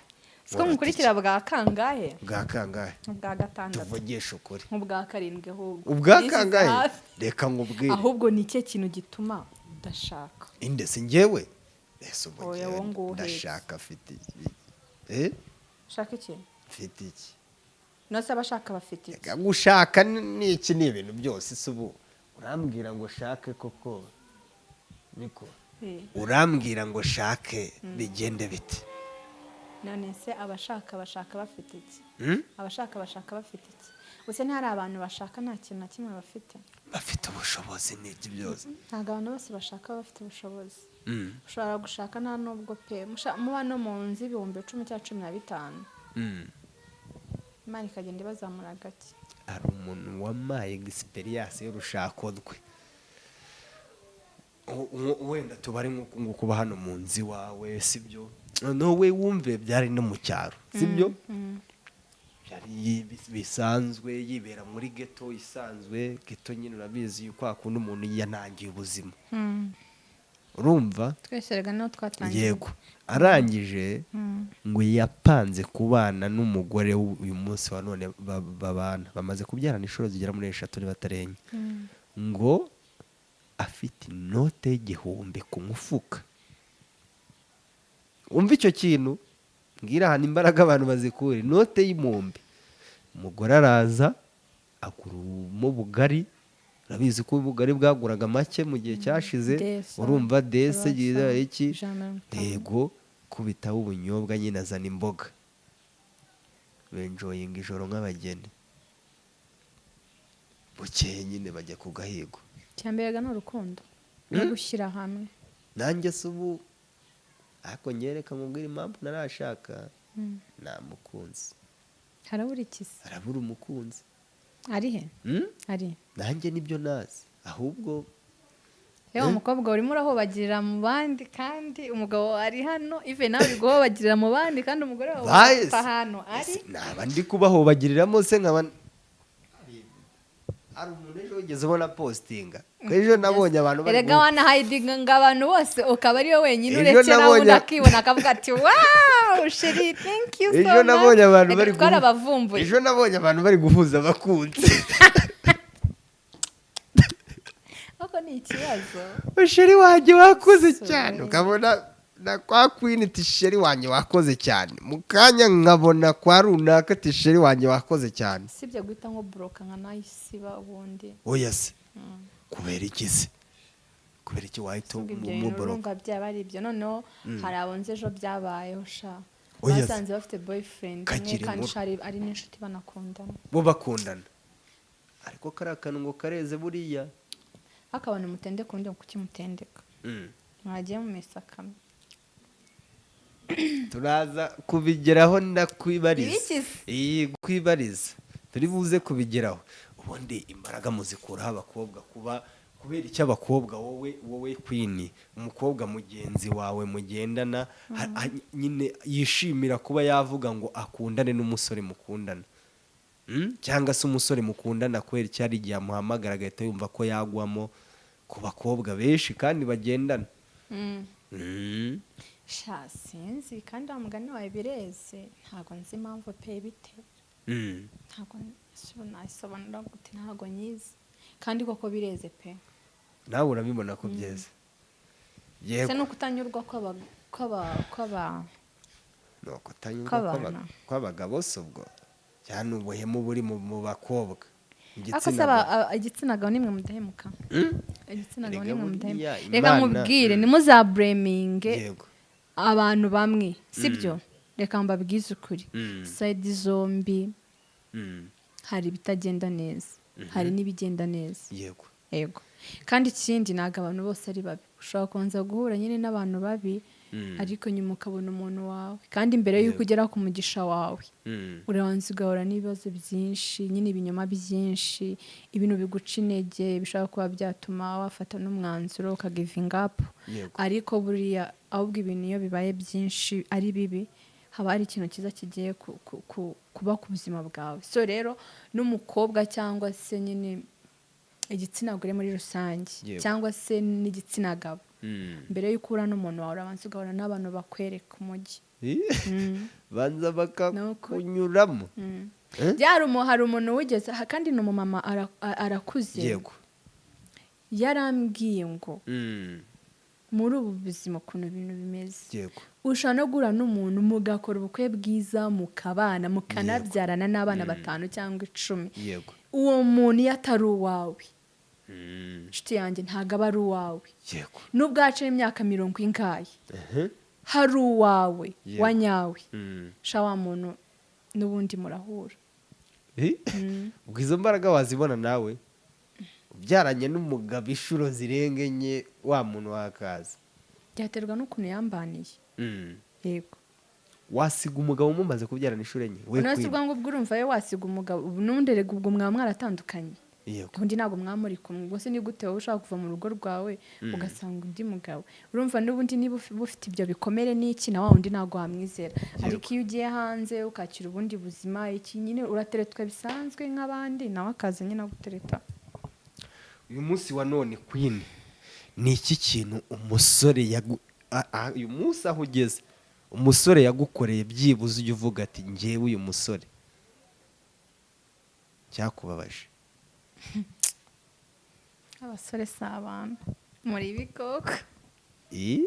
Siko mukurikira bwa kangahe? Bwa kangahe? Ubwa gatandatu. Tuvugishe ukuri. Nk'ubwa karindwi ahubwo. Ubwa Nishyize kangahe? hafi. Reka nkubwire. Ahubwo ni ikihe kintu gituma udashaka? Inde? Si njyewe ese ubu? Oya, Njyewe wowe nguwo uhetse. ndashaka, afite iki? Eh? Shaka iki? Mfite iki? No se abashaka bafite iki? Reka, gushaka ni iki? Ni ibintu byose. Se ubu urambwira ngo shake koko? Niko? Urambwira ngo shake bigende bite? None se abashaka bashaka bafite iki? Hmm? Abashaka bashaka bafite iki? Gusa ntihari abantu bashaka nta kintu na kimwe bafite. Bafite ubushobozi n'iki byose. Ntabwo abantu bose bashaka baba bafite ubushobozi. Ushobora gushaka nta nubwo pe muba no mu nzu 10,000 cyangwa 15, Imana ikagenda ibazamura gake. Hari umuntu wamaye experience y'urushako rwe. Wenda tubare nk'uku nguku kuba hano mu nzu iwawe, sibyo? Noneho we wumve, byari no mu cyaro, sibyo? Byari bisanzwe, yibera muri ghetto isanzwe. Ghetto nyine urabizi kwa kundi umuntu yanangiye ubuzima, urumva? Twese rega niho twatangiye. Yego, arangije ngo yapanze kubana n'umugore uyu munsi wa none babana, bamaze kubyarana inshuro zigera muri eshatu niba atari enye, ngo afite inote y'1000 ku mufuka. Umva icyo kintu, mbwira ahantu imbaraga abantu bazikura. Inote y'ibihumbi, umugore araza aguramo ubugari. Urabizi ko ubugari bwaguraga make mu gihe cyashize. Desa, Urumva dese turasa, gira iki? 150. Yego, kubitaho ubunyobwa nyine, azana imboga, benjoyinga ijoro nk'abageni. Bukeye nyine bajya ku gahigo. Icyambere ni urukundo no gushyira hamwe. Nanjye se ubu, ariko nyereka nkubwire impamvu ntarashaka. Nta mukunzi. Harabura iki se? Arabura umukunzi. Ari he? Hmm? Ari Nanjye nibyo nazi ahubwo. Yewe, umukobwa urimo urahobagirira mu bandi kandi umugabo ari hano. Ive nawe uri guhobagirira mu bandi kandi umugore wawe Baye uri ahantu ari. Ese naba ndi kubahobagiriramo se? Nkaba hari umuntu ejo wigeze ubona postinga ko ejo nabonye abantu bari Erega wanahidinga ngo abantu bose ukaba ariwe wenyine Ejo uretse nawe, undi akibona akavuga ati: "Wow chérie, thank you so Ejo much." nabonye abantu Reka bari twarabavumbuye. Ejo nabonye abantu bari guhuza abakunzi. Ariko ni ikibazo. Chéri wanjye wakoze Sorry. cyane. Ukabona na kwa Queen ati: "Chéri wanjye wakoze cyane." Mu kanya nkabona kwa runaka ati: "Chéri wanjye wakoze cyane." Sibye guhita nko blocka nkanayisiba ubundi. Oya se, kubera iki se? Kubera iki wahita Ubwo ibyo bintu umublocka? urumva byaba ari ibyo. Noneho hari abo nzi ejo byabayeho sha, Oya se. basanze bafite boyfriend umwe Kakiri kandi inkuru. sha ari n'inshuti, banakundana. Bo bakundana, ariko kariya kantu ngo kareze buriya. Ariko abantu mutendeka, ubundi kuki mutendeka? Mwagiye mumesa kamwe. Turaza kubigeraho, ndakwibariza. Ibiki se? Iyi kwibariza turi buze kubigeraho. Ubundi imbaraga muzikuraho abakobwa kuba kubera icyo abakobwa, wowe Queen, umukobwa mugenzi wawe mugendana nyine yishimira kuba yavuga ngo akundane n'umusore mukundana, Cyangwa se umusore mukundana, kubera icyo hari igihe amuhamagara agahita yumva ko yagwamo ku bakobwa benshi kandi bagendana? Sha sinzi, kandi wa mugani wawe bireze, ntabwo nzi impamvu pe bitera. Ntabwo nayisobanura gute? Ntabwo nyizi, kandi koko bireze pe. Nawe urabibona ko byeze. Se Yego. ni ukutanyurwa kw'aba Ni ukutanyurwa kw'abana. kw'abagabo se ubwo, cyane ubuhemu buri mu bakobwa, Ariko se igitsina gabo. Igitsina gabo nimwe mudahemuka. Igitsina gabo Erega nimwe buriya mudahemuka. Reka nkubwire, ntimuzablaminge abantu bamwe, sibyo? Reka mbabwize ukuri, side zombi hari ibitagenda neza, hari n'ibigenda neza. Yego, kandi ikindi, ntabwo abantu bose ari babi. Ushobora kubanza guhura nyine n'abantu babi, ariko nyuma ukabona umuntu wawe. Kandi mbere y'uko ugera ku mugisha wawe, urabanza ugahura n'ibibazo byinshi nyine, ibinyoma byinshi, ibintu biguca intege, bishobora kuba byatuma wafata n'umwanzuro ukagivinga up. Ariko buriya ahubwo ibintu iyo bibaye byinshi ari bibi, haba hari ikintu cyiza kigiye kuba ku buzima bwawe. So rero n'umukobwa cyangwa se nyine igitsina gore muri rusange, cyangwa se n'igitsina gabo, mbere y'uko uhura n'umuntu wawe, urabanza ugahura n'abantu bakwereka umujyi. Banza bakakunyuramo. Eh? Byari hari umuntu wigeze kandi ni umumama, arakuze, yarambwiye ngo muri ubu buzima ukuntu ibintu bimeze, ushobora no guhura n'umuntu mugakora ubukwe bwiza, mukabana, mukanabyarana n'abana batanu cyangwa 10, uwo muntu iyo atari uwawe, inshuti yanjye, ntabwo aba ari uwawe. Nubwo haciyeho imyaka mirongo ingahe, hari uwawe wa nyawe, sha wa muntu n'ubundi murahura. Eh? Ubwo izo mbaraga wazibona nawe ubyaranye n'umugabo inshuro zirenga enye, wa muntu wakaza? Byaterwa n'ukuntu yambaniye. Yego. Wasiga umugabo mumaze kubyarana inshuro enye, we None se Queen? Ubwo ngubwo urumva we wasiga umugabo? Ubu n'ubundi erega ubwo mwaba mwaratandukanye, undi ntabwo mwaba muri kumwe. Ubwo se ni gute wowe ushaka kuva mu rugo rwawe ugasanga undi mugabo? Urumva n'ubundi niba ufite ibyo bikomere n'iki, na wa wundi ntabwo wamwizera. Ariko iyo ugiye hanze ukakira ubundi buzima, iki nyine, urateretwa bisanzwe nk'abandi, nawe akaza nyine agutereta. Uyu munsi wa none, Queen, ni iki kintu umusore uyu munsi aho ugeze, umusore yagukoreye byibuze ujya uvuga ati: "Ngewe uyu musore cyakubabaje"? Abasore si abantu, muri ibikoko. Ii?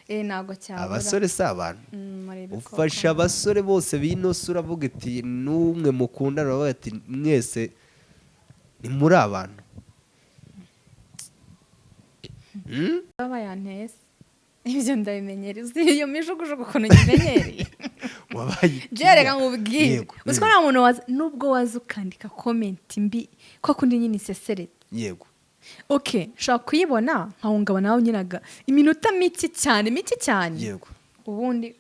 Eh, ntabwo cyabura. Abasore si abantu? Muri ibikoko. Ufasha abasore bose b'inosi, uravuga iti n'umwe mukundana, uravuga ati mwese ni muri abantu. Baba yanteye se? Ibyo ndabimenyereza, iyo mijugujugu ukuntu nyimenyereye. Wabaye ikinya. Byereka nkubwire, uzi ko nta muntu waza, nubwo waza ukandika comment mbi ko kundi nyine iseseretse, ok, nshobora kuyibona nkahungabana, nawe nyine iminota mike cyane, mike cyane, ubundi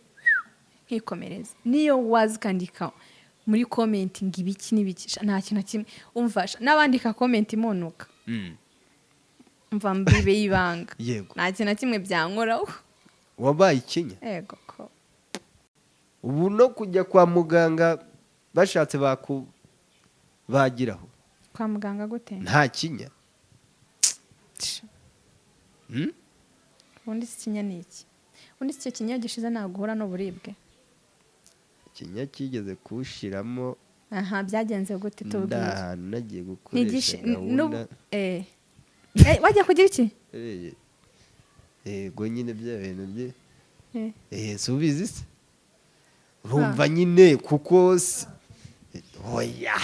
nkikomereza. Niyo waza ukandika muri comment ngo ibiki n'ibiki, sha, nta kintu na kimwe. Umva sha, n'abandika comment imunuka, mva mbibe y'ibanga, nta kintu na kimwe byankoraho. Wabaye ikinya. Yego ko. Ubu no kujya kwa muganga bashatse bakubagiraho. Kwa muganga gute? Nta kinya. Sha, Ubundi si ikinya ni iki? Ubundi si icyo kinya gishize ntabwo uhura n'uburibwe? Ikinya kigeze kuwushiramo. Aha byagenze gute? Tubwire. Ndahantu nagiye gukoresha Ntigishe gahunda. Eh. Wajya kugira iki? Yego nyine bya bintu bye. Si ubizi se? Urumva nyine kuko oya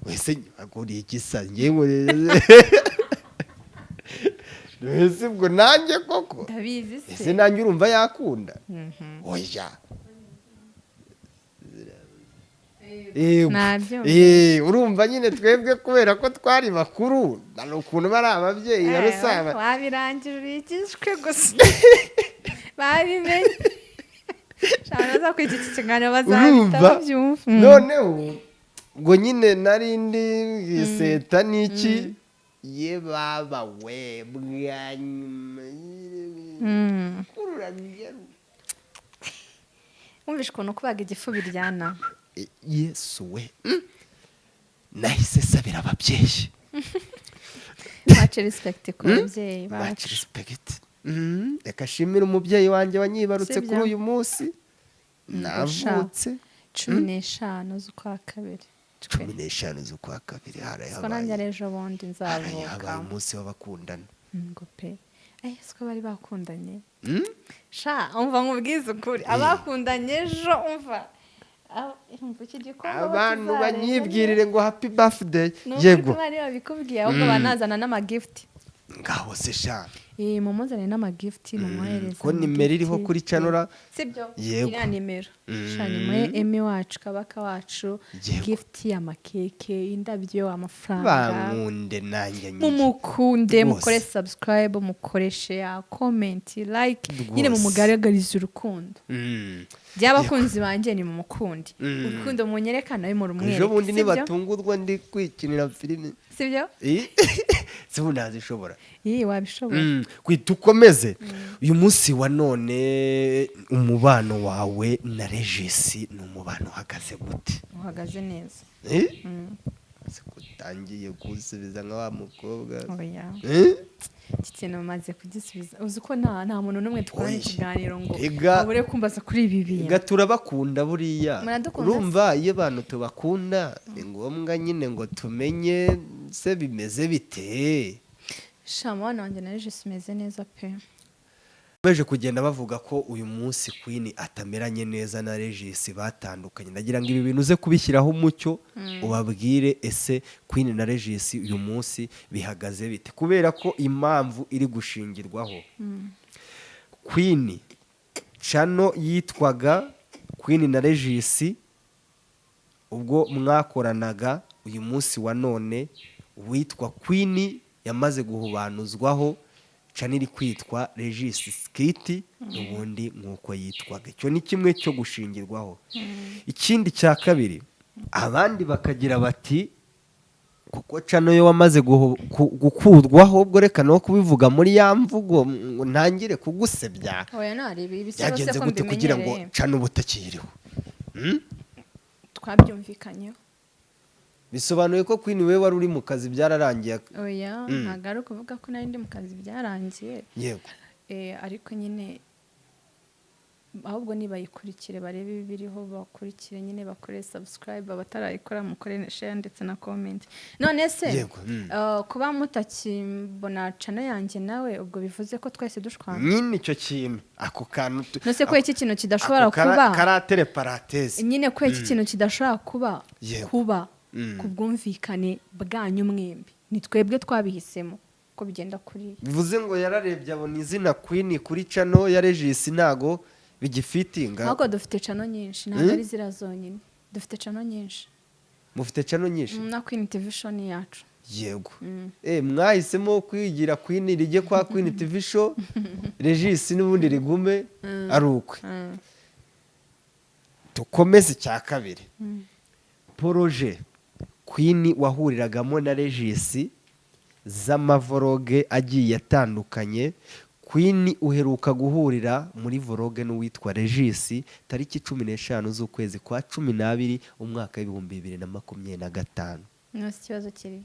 wese aguriye igisa ngewe wese, ubwo nanjye koko. Ndabizi se. Ese nanjye urumva yakunda? Oya. Yego. Nabyumva. Urumva nyine twebwe kubera ko twari bakuru, hari ukuntu bari ababyeyi yarusaba. Wabirangije urikishwe gusa babimenye, shaka baza kwita iki kiganiro bazahita Urumva? babyumva. Noneho ubwo nyine nari ndi iseta n'iki, ye baba we, bwa nyuma. Wumvishe ukuntu kubaga igifu biryana? Yesu we. Nahise sabira ababyeyi. Much respect ku babyeyi Much bacu. respect. Reka shimire umubyeyi wanjye wanyibarutse Sibyo? kuri uyu munsi navutse. 15 z'ukwa kabiri. 15 z'ukwa kabiri haraye Siko nanjye ari habaye ejo bundi haraye nzavuka. habaye umunsi w'abakundana. Ngo pe, siko bari bakundanye. Sha, umva nkubwize ukuri, abakundanye ejo, umva, umva iki gikombe aho Abantu kizarenga. banyibwirire ngo happy birthday. Ni ukuri. Yego. Ko bari babikubwiye, ahubwo banazana n'amagifuti. Ngaho se sha. Mumuzane n'amagifuti, mumwohereze. Ko nimero iriho kuri channel. Sibyo? Yego. Iriya nimero sha, nimuhe Emi wacu, kabaka wacu, gift y'amakeke, indabyo, amafaranga. Bankunde nanjye nyine. Mumukunde. Rwose. Mukore subscribe, mukore share, comment, like nyine. Rwose. Mumugaragarize urukundo. By'abakunzi banjye, ni mumukunde. Urukundo munyereka nawe murumwereke. Ejo bundi Sibyo? nibatungurwa ndi kwikinira filime. Sibyo? Si ubu nazishobora? Iyi wabishobora. Kwita ukomeze uyu munsi wa none, umubano wawe na Regis ni umubano uhagaze gute? Uhagaze neza. Eh? Se ko utangiye kunsubiza nka wa mukobwa? Oya. Eh? Iki kintu maze kugisubiza, uzi ko nta muntu n'umwe dukorana Oya. ikiganiro ngo Ega. abure kumbaza kuri ibi bintu. Ega turabakunda buriya. Muradukunda se? Urumva iyo abantu tubakunda ni ngombwa nyine ngo tumenye se bimeze bite. Sha, mwana wanjye na Regis umeze neza pe. Baje kugenda bavuga ko uyu munsi Queen atameranye neza na Regis, batandukanye. Ndagira ngo ibi bintu uze kubishyiraho umucyo, ubabwire ese Queen na Regis uyu munsi bihagaze bite, kubera ko impamvu iri gushingirwaho, Queen channel yitwaga Queen na Regis ubwo mwakoranaga, uyu munsi wa none witwa Queen yamaze guhubanuzwaho, channel iri kwitwa Regis Skit n'ubundi nk'uko yitwaga. Icyo ni kimwe cyo gushingirwaho. Ikindi cya kabiri, abandi bakagira bati kuko channel yo wamaze gukurwaho, ubwo reka no kubivuga muri ya mvugo ngo ntangire kugusebya. Oya, nareba ibisebo se Byagenze ko gute kugira ngo mbimenyereye. channel ubu utakiriho? Twabyumvikanyeho. Bisobanuye ko Queen we wari uri mu kazi byararangiye? Oya, ntabwo ari ukuvuga ko nari ndi mu kazi byarangiye. Ariko nyine ahubwo nibayikurikire, barebe ibiriho, bakurikire nyine, bakore subscribe, abatarayikora mukore share ndetse na comment. None se Yego. Kuba mutakimbona channel yanjye nawe, ubwo bivuze ko twese dushwana? Nyine icyo kintu, ako kantu None ko iki kintu kidashobora ako kuba karatere parenthèse. Nyine ko iki kintu kidashobora kuba kuba ku bwumvikane bwanyu mwembi, ni twebwe twabihisemo ko bigenda kuriya. Bivuze ngo yararebye abona izina Queen kuri channel ya Regis ntago bigifitinga. Ahubwo dufite channel nyinshi, ntabwo ari ziriya zonyine, dufite channel nyinshi. Mufite channel nyinshi? Na Queen TV Show ni yacu. Yego, mwahisemo kwigira Queen rijye kwa Queen TV Show, Regis n'ubundi rigume ari ukwe. Dukomeze icya kabiri, projet Queen wahuriragamo na Regis z'amavlog agiye atandukanye. Queen uheruka guhurira muri vlog n'uwitwa Regis tariki 15 z'ukwezi kwa 12 umwaka w'2025. Nose ikibazo kiri?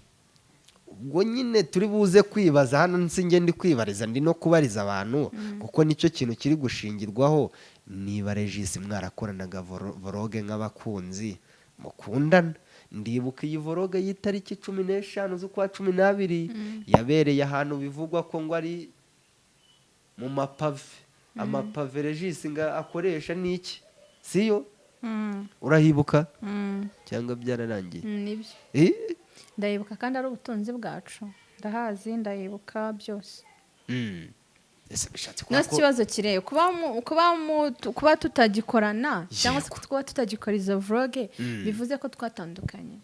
Ubwo nyine turi buze kwibaza hano, nsinge ndi kwibariza, ndi no kubariza abantu, kuko nicyo kintu kiri gushingirwaho. Niba Regis mwarakoranaga vlog nk'abakunzi mukundana, Ndibuka iyi vlog y'itariki 15 z'ukwa 12 yabereye ahantu bivugwa ko ngo ari mu mapave. Amapave Regis nga akoresha n'iki, siyo? Urahibuka cyangwa byararangiye? Nibyo. Eh? Ndayibuka, kandi ari ubutunzi bwacu, ndahazi, ndayibuka byose. Ese bishatse No kuvuga si ko ikibazo kireba kuba tutagikorana cyangwa se kuba tutagikora izo vlog, bivuze ko twatandukanye?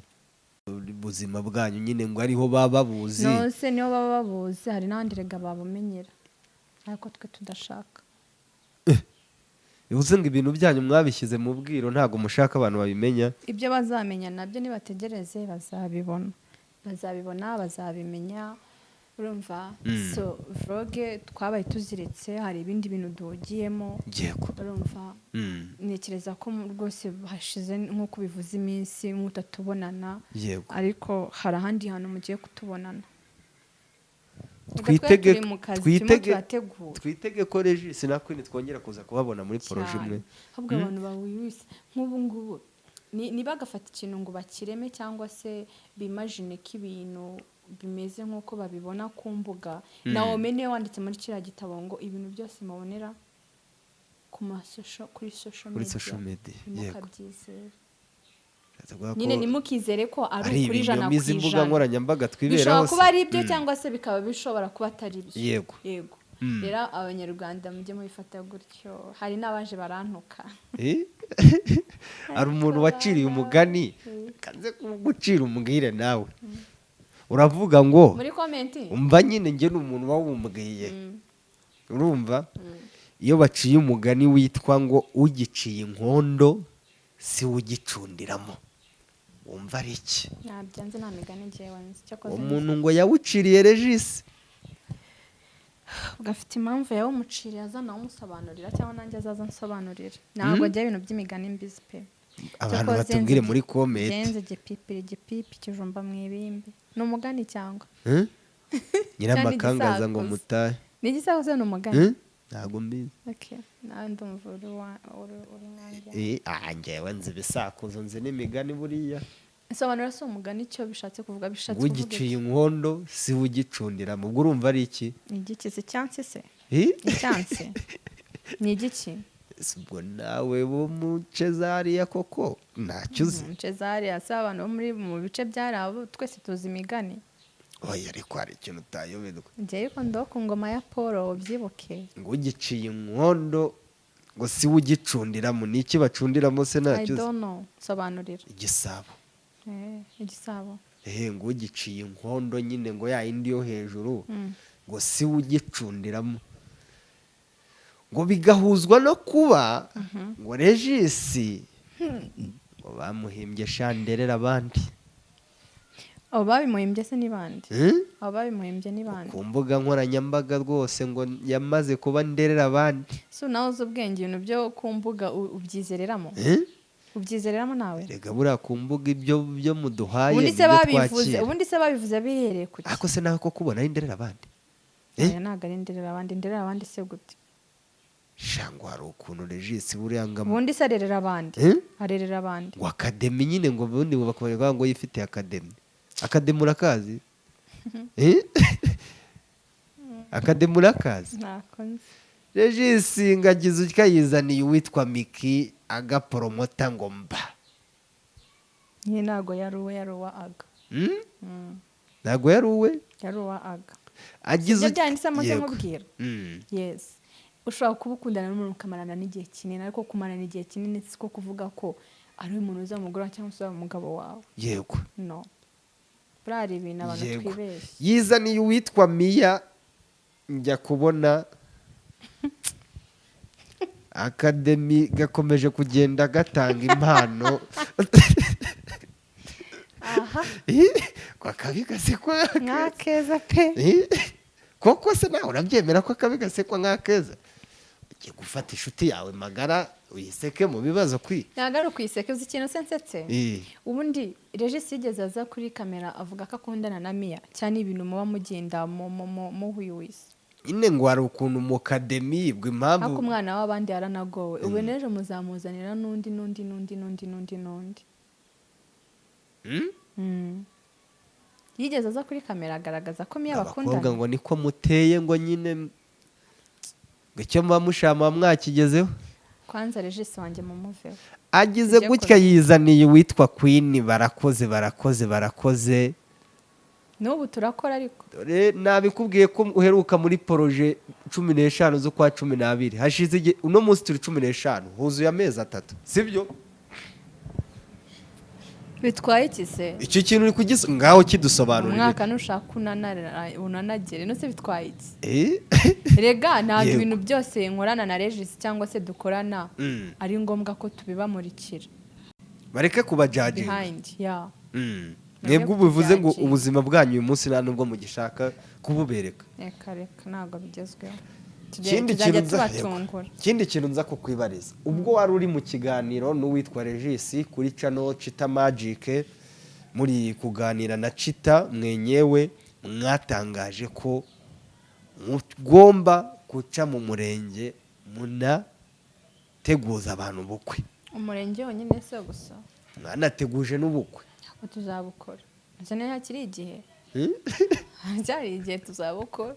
Ubuzima bwanyu nyine ngo ariho baba babuzi. No se niyo baba babuzi, hari n'abandi rega babumenyera, ariko twe tudashaka. Bivuze ngo ibintu byanyu mwabishyize mu bwiro, ntabwo mushaka abantu babimenya. Ibyo bazamenya nabyo nibategereze, bazabibona, bazabibona, bazabimenya, urumva? So vlog twabaye tuziritse, hari ibindi bintu duhugiyemo. Urumva? Ntekereza ko rwose hashize, nk'uko bivuze, iminsi mutatubonana, ariko hari ahandi hantu mugiye kutubonana. Reka twe turi mu kazi, turimo turategura. Twitege ko Regis na Queen twongera kuza kubabona muri projet Cyane. imwe. Ahubwo abantu bawibise nk'ubu ngubu ntibagafata ikintu ngo bakireme cyangwa se bimagine ko ibintu bimeze nk'uko babibona ku mbuga. Naomi niwe wanditse muri kiriya gitabo ngo ibintu byose mubonera ku masosho, kuri social Kuri media, social media, yego. ntimukabyizere. Bishatse kuvuga ko Nyine ntimukizere ko ari ari ukuri ijana ibinyoma ku izi mbuga ijana. nkoranyambaga twiberaho Bishobora se. kuba ari ibyo cyangwa se bikaba bishobora kuba atari byo. Yego. Rero Abanyarwanda mujye mubifata gutyo, hari n'abaje barantuka. Eh? Hari umuntu waciriye umugani, kanze kugucira umbwire nawe. Uravuga ngo Muri comment? Umva nyine, njye ni umuntu wawumbwiye. Urumva, iyo baciye umugani witwa ngo "Ugiciye inkondo si we ugicundiramo", wumva ari iki? Ntabyo nzi, nta migani ngewe nzi, cyakoze Uwo muntu ngo yawuciriye Regis. Ubwo afite impamvu yawumuciriye, aza umusobanurira cyangwa nanjye azaza ansobanurira. Ntabwo njya ibintu by'imigani mbizi pe. Abantu Cyakoze batubwire nzi muri comment. Ngenze igipipiri, igipipi ikijumba mu ibimbi, ni umugani cyangwa? Hmm? Nyiramakangaza ngo Igisakuzo. mutahe. Ni igisakuzo, ni umugani? Hmm? Ntabwo mbizi. Okay, nawe ndumva uri nkanjye. Njyewe nzi ibisakuzo, nzi n'imigani buriya. Sobanura si umugani icyo bishatse kuvuga, bishatse Ngo kuvuga "Ugiciye iki? inkondo si we ugicundiramo", ubwo urumva ari iki? Ni igiki se? Icyansi se? Eh? Icyansi ni igiki? Ese ubwo nawe bo mu Cezariya koko ntacyo uzi? Mu Cezariya se, abantu bo muri mu bice byari abo twese tuzi imigani. Oya, ariko hari ikintu utayoberwa. Njye ariko ndo ku ngoma ya Paul, ubyibuke. Ngo "Ugiciye inkondo ngo si we ugicundiramo", ni iki bacundiramo se? I Ntacyo uzi? don't know, sobanurira. Igisabo. Igisabo. Ehe, ngo ugiciye inkondo nyine, ngo ya yindi yo hejuru, ngo si we ugicundiramo, ngo bigahuzwa no kuba ngo Regis ngo bamuhimbye shanderera abandi. Abo babimuhimbye se ni bande? Hmm? Abo babimuhimbye ni bande? Ku mbuga nkoranyambaga rwose ngo yamaze kuba nderera abandi. So nawe uzi ubwenge, ibintu byo ku mbuga ubyizereramo? Hmm? Ubyizereramo nawe? Rega buriya ku mbuga ibyo byo muduhaye Ubundi se nibyo babivuze twakira. Ubundi se babivuze bihereye ku ki? Ariko se nawe koko ubona ari nderera abandi? Eh? Oya, ntabwo ari nderera abandi. Nderera abandi se gute? Sha, ngo hari ukuntu Regis buriya ngo Ubundi se arerera abandi? Eh? Arerera abandi? Ngo academy nyine, ngo ubundi ngo bakubwira ngo yifitiye academy. Academy urakazi? Eh? Academy urakazi? Ntako nzi. Regis ngagize utya yizaniye uwitwa Miki agaporomota ngo mba. Nyine ntabwo yari uwe, yari uwa Aga. Hmm? Ntabwo yari uwe? Yari uwa Aga. Agize Ibyo byanditse muze nkubwira. Yes, ushobora kuba ukundana n'umuntu ukamarana n'igihe kinini, ariko kumarana igihe kinini si ko kuvuga ko ari umuntu uzaba umugore wawe cyangwa se uzaba umugabo wawe. No, buriya hari ibintu abantu twibeshya. Yizaniye uwitwa Miya, njya kubona academy gakomeje kugenda gatanga impano. Aha. Ko akabi gasekwa Nk'akeza pe. Koko se nawe urabyemera ko akabi gasekwa nk'akeza? Ugiye gufata inshuti yawe magara uyiseke mu bibazo kwi? Ntabwo ari ukuyiseka. Uzi ikintu se nsetse? Ubundi Regis yigeze aza kuri kamera avuga ko akundana na Miya, cyane ibintu muba mugenda muhuyuwise? Nyine ngo hari ukuntu mu academy ubwo impamvu. Ariko umwana w'abandi yaranagowe. Ubu n'ejo muzamuzanira n'undi, n'undi, n'undi, n'undi, n'undi, n'undi. Yigeze aza kuri kamera agaragaza ko Miya Abakobwa bakundana. ngo niko muteye, ngo nyine ngo icyo muba mushama mwakigezeho. Kwanza Regis wanjye mumuveho. Agize Tujye gutya kure. Yizaniye uwitwa Queen, barakoze, barakoze, barakoze. N'ubu turakora ariko. Dore nabikubwiye ko uheruka muri projet 15 z'ukwa 12, hashize igihe. Uno munsi turi 15, huzuye amezi 3, sibyo? Bitwaye iki se? Icyo kintu uri kugisa ngaho kidusobanurire. Umwaka nushaka unanagere, no se bitwaye iki? Eh? Rega ntabwo ibintu byose nkorana na Regis cyangwa se dukorana ari ngombwa ko tubibamurikira. Bareke kubajudginga. Behind ya Mwebwe ubivuze ngo Kujudginga. ubuzima bwanyu uyu munsi nta nubwo mugishaka kububereka. Reka reka, ntabwo bigezweho. Ikindi Tuzajya kintu nza tubatungura. Ikindi kintu nza kukwibariza, ubwo wari uri mu kiganiro n'uwitwa Regis kuri channel Chita Magic, muri kuganira na Chita mwenyewe, mwatangaje ko mugomba guca mu murenge munateguza abantu ubukwe. Umurenge wonyine se gusa? Mwanateguje n'ubukwe. Ntabwo tuzabukora ndetse niyo hakiri igihe. Byari igihe tuzabukora.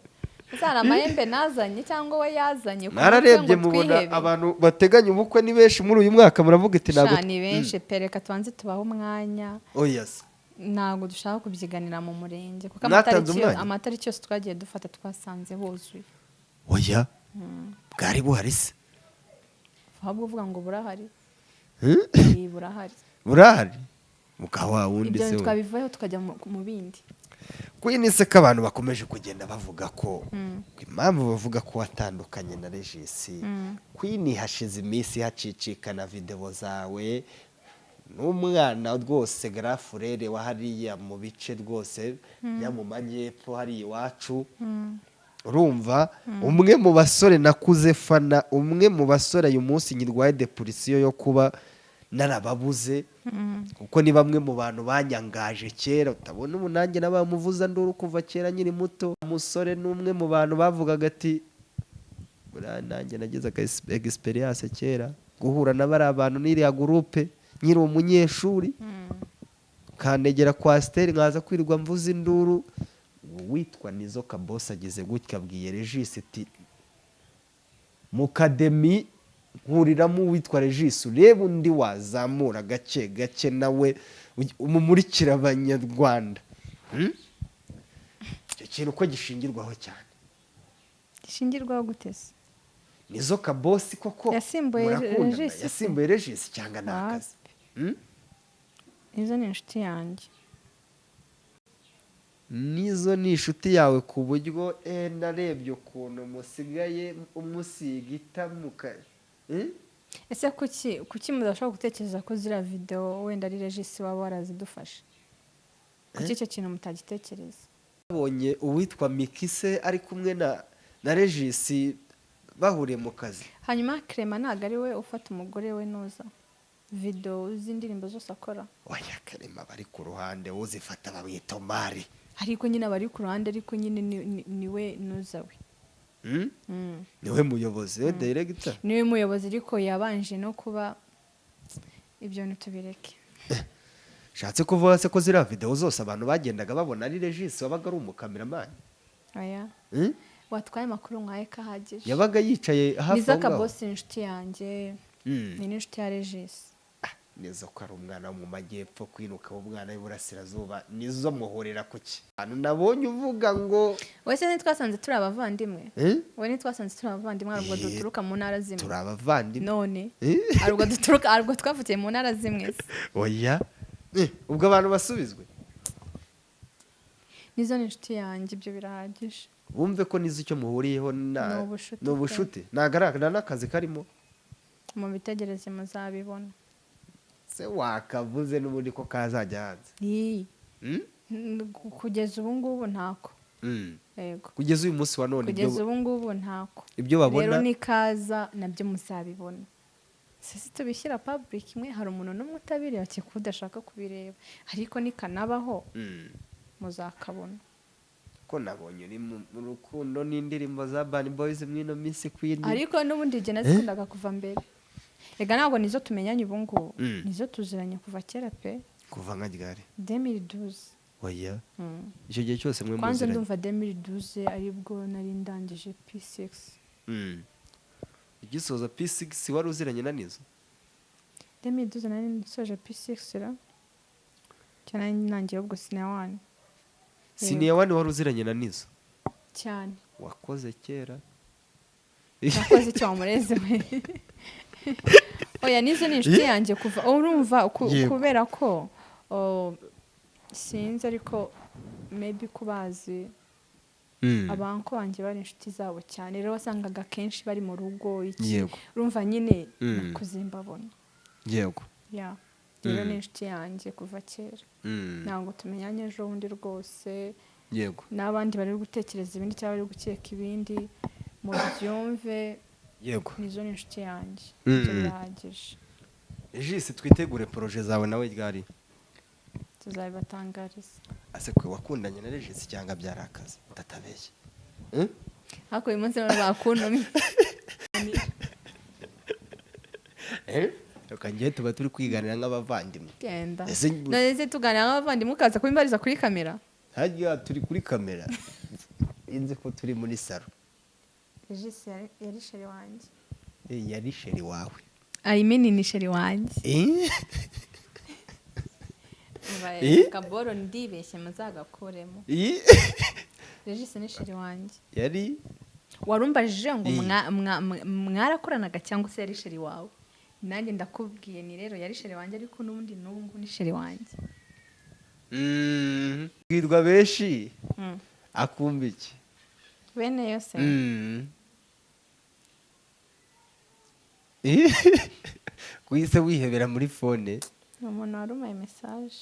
Ese hari amahembe nazanye cyangwa we yazanye ku mutwe Mwararebye ngo mubona twihebe? abantu bateganya ubukwe ni benshi muri uyu mwaka, muravuga iti ntabwo Sha, ni benshi pe, reka tubanze tubahe umwanya. Oh yes. Ntabwo dushaka kubyiganira mu murenge kuko Mwatanze umwanya? Amatariki yose twagiye dufata twasanze huzuye. Oya, bwari buhari se? Ahubwo uvuga ngo burahari. Hmm? Iyi burahari. Burahari muka wa wundi Ibyo se we. twabivaho tukajya mu bindi. Queen, se ko abantu bakomeje kugenda bavuga ko impamvu bavuga ko watandukanye na Regis, Queen, hashize iminsi hacicikana videwo zawe n'umwana rwose garafurere wa hariya mu bice rwose bya mu majyepfo hariya iwacu, urumva, umwe mu basore nakuze fana, umwe mu basore uyu munsi nyirwaye dépression yo kuba narababuze, kuko ni bamwe mu bantu banyangaje kera, utabona ubu nanjye nabamuvuza nduru kuva kera nkiri muto. Umusore ni umwe mu bantu bavugaga ati buriya nanjye nagize aka experience kera, guhura na bariya bantu n'iriya groupe nkiri umunyeshuri, kanegera coaster, nkaza kwirirwa mvuza induru. Witwa Nizo Kabosi ageze gutya abwiye Regis ati mu academy nkuriramo uwitwa Regis, urebe undi wazamura gake gake nawe umumurikira Abanyarwanda. Icyo kintu uko gishingirwaho cyane? Gishingirwaho gute se? Nizo Kabosi koko Yasimbuye murakundana? Regis se? Yasimbuye Regis cyangwa ni akazi? Nizo ni inshuti yanjye. Nizo ni inshuti yawe ku buryo narebye ukuntu musigaye umusiga itamuka, eh? Ese kuki mudashobora gutekereza ko ziriya videwo wenda ari Regis waba warazidufashe? Kuki icyo kintu mutagitekereza? Babonye uwitwa Mikise ari kumwe na Regis bahuriye mu kazi. Hanyuma Clement ntabwo ari we ufata umugore we nuza videwo z'indirimbo zose akora? Oya, Karema bari ku ruhande, uzifata bamwita Omari. Ariko nyine abari ku ruhande, ariko nyine ni we nuza we. Niwe muyobozi we, director. Niwe muyobozi, ariko yabanje no kuba, ibyo ntitubireke. Shatse kuvuga se ko ziriya videwo zose abantu bagendaga babona ari Regis wabaga ari umukameramani? Oya. Watwaye amakuru nkaye kahagije. Yabaga yicaye hafi Niza aho ngaho. Kabosi ni inshuti yanjye. Ni n'inshuti ya Regis. Nizo ko ari umwana wo mu majyepfo, kwiruka umwana w'iburasirazuba, nizo muhurira kuki? Ahantu nabonye uvuga ngo Wese ntitwasanze turi abavandimwe? Eh? We ntitwasanze turi abavandimwe? Hari ubwo Eh, duturuka mu ntara zimwe? Turi abavandimwe. None Eh? hari ubwo duturuka, hari ubwo twavukiye mu ntara zimwe se? Oya. Ubwo abantu basubizwe. Nizo ni inshuti yanjye, ibyo birahagije. Bumve ko nizo icyo muhuriyeho na Ni ubushuti ni pe. ubushuti, ntagaragara n'akazi karimo. Mubitegereze muzabibona. Se wakavuze n'ubundi ko kazajya hanze? Ii. Hmm? Kugeza ubu ngubu ntako. Yego. Kugeza uyu munsi wa none Kugeza ibyo ubu ngubu ntako. Ibyo babona Rero nikaza nabyo muzabibona. Sisi tubishyira public imwe, hari umuntu n'umwe utabireba kereka udashaka kubireba, ariko nikanabaho muzakabona. Ko nabonye uri mu rukundo n'indirimbo za Urban Boys mw'ino minsi, Queen? Ariko n'ubundi igihe nazikundaga kuva mbere. Rega ntabwo nizo tumenyanye ubu ngubu. Nizo tuziranye kuva kera pe. Kuva nka ryari? 2012. Oya, icyo gihe cyose mwe Kwanza muziranye? Ndumva 2012 aribwo nari ndangije P6. Ugisoza P6 wari uziranye na Nizo? 2012 nari nsoje P6 ra, cyane nari nangiye ubwo senior one. Senior one wari uziranye na Nizo? Cyane. Wakoze kera. Nakoze icyo wamureze we? Oya, Nizo ni inshuti yanjye kuva, urumva, kubera ko, oh, sinzi, ariko maybe kubazi abanko banjye bari inshuti zabo cyane, rero wasangaga kenshi bari mu rugo iki. Urumva nyine nakuze mbabona. Ya, rero ni inshuti yanjye kuva kera. Ntabwo tumenyanye ejo bundi rwose. N'abandi bari gutekereza ibindi cyangwa bari gukeka ibindi, mubyumve. Nizo ni inshuti yanjye. Ibyo birahagije. Regis, twitegure projet zawe nawe ryari? Tuzabibatangariza. Ase kwe, wakundanye na Regis cyangwa byari akazi utatabeshye? Hmm? Ariko uyu munsi none bakuntumye. Eh? Reka njye tuba turi kwiganira nk'abavandimwe. Genda. Ese None se tuganira nk'abavandimwe ukaza kubimbariza kuri kamera? Harya turi kuri kamera? Inzi ko turi muri salon. Regis yari chéri wanjye. Eh, yari chéri wawe? I mean, ni chéri wanjye. Eh? Eh? Kaboro, ndibeshye, muzagakuremo. Eh? Regis ni chéri wanjye. Yari Warumbajije ngo Eh. mwarakoranaga cyangwa se yari chéri wawe, nanjye ndakubwiye ni rero yari chéri wanjye, ariko n'ubundi n'ubu ngubu ni chéri wanjye. Bwirwa benshi akumva iki? Bene yose. Eh? Kuhise wihebera muri phone? Ni umuntu warumaye message.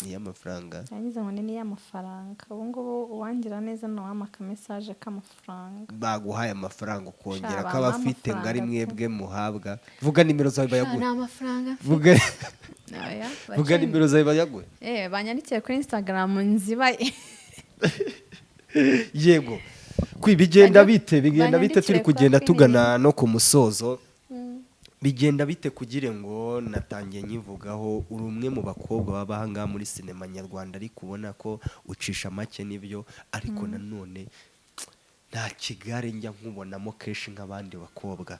Ni iy'amafaranga? Yangize ngo ni iy'amafaranga. Ubu ngubu uwangira neza ni uwampa akamessage k'amafaranga. Baguhaye amafaranga ukongera Sha, ko abafite bampa ngo ari amafaranga pe. Mwebwe muhabwa, vuga nimero zawe bayaguhe. Nta mafaranga. Vuga. Oya, Vuga nimero zawe bayaguhe. Eh, banyandikiye kuri Instagram nzibaye. Yego, kwi bigenda bite? Bigenda bite? Turi Banyandikire kwa kugenda Queen. tugana no ku musozo. Bigenda bite kugira ngo natangiye nkivugaho, uri umwe mu bakobwa baba aha ngaha muri sinema nyarwanda, ariko ubona ko ucisha make, nibyo, ariko nanone nta kigare njya nkubonamo kenshi nk'abandi bakobwa.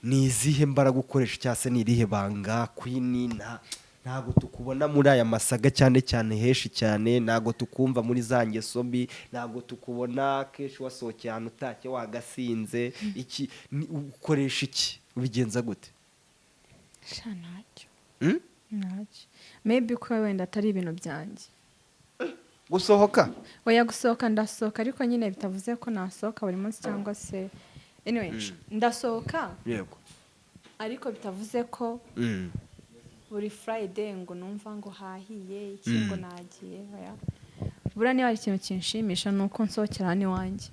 Ni izihe mbaraga ukoresha cyangwa se ni irihe banga, Queen? Ntabwo tukubona muri aya masaga cyane cyane, henshi cyane ntabwo tukumva muri za ngeso mbi, ntabwo tukubona kenshi wasohokeye ahantu utashye wagasinze. Iki ukoresha iki? Ubigenza gute? Sha, ntacyo. Hmm? Ntacyo, maybe ko wenda atari ibintu byanjye. Gusohoka? Oya, gusohoka ndasohoka, ariko nyine bitavuze ko nasohoka buri munsi cyangwa se, anyway, ndasohoka, ariko bitavuze ko buri Friday ngo numva ngo hahiye iki, ngo nagiye. Oya, buriya niba hari ikintu kinshimisha ni uko nsohokera hano iwanjye,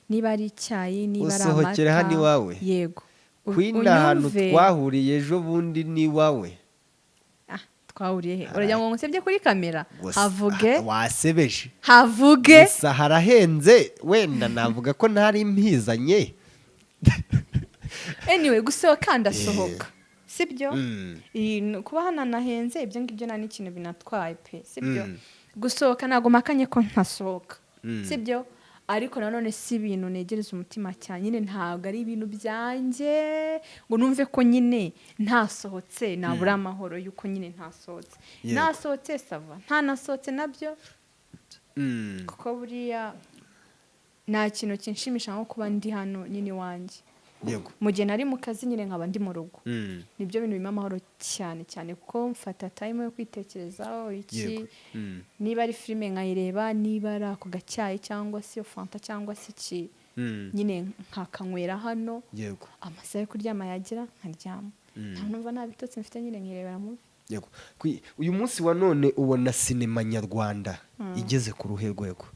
niba ari icyayi, niba ari amata. Usohokera hano iwawe? Yego. Queen, ahantu Unyumve. twahuriye ejo bundi ni iwawe? Ah, twahuriye he? Uragira ngo ngusebye kuri kamera? Gusa- Havuge. Ah, wasebeje. Havuge. Gusa harahenze, wenda navuga ko ntari mpizanye. Anyway, gusohoka ndasohoka, sibyo? Kuba hananahenze, ibyo ngibyo nta n'ikintu binatwaye pe, sibyo? Gusohoka ntabwo mpakanye ko ntasohoka, sibyo? Ariko nanone si ibintu negereza umutima cyane nyine, ntabwo ari ibintu byanjye ngo numve ko nyine ntasohotse nabura amahoro y'uko nyine ntasohotse. Nasohotse ça va, ntanasohotse nabyo, kuko buriya nta kintu kinshimisha nko kuba ndi hano nyine iwanjye, mu gihe nari mu kazi nyine nkaba ndi mu rugo. Nibyo bintu bimpa amahoro cyane cyane, kuko mfata time yo kwitekerezaho iki, niba ari filime nkayireba, niba ari ako gacyayi cyangwa se iyo fanta cyangwa se iki, nyine nkakanywera hano, amasaha yo kuryama yagera nkaryama, nta numva nta bitotsi mfite, nyine nkirebera movie. Yego. Uyu munsi wa none ubona sinema nyarwanda igeze ku ruhe rwego?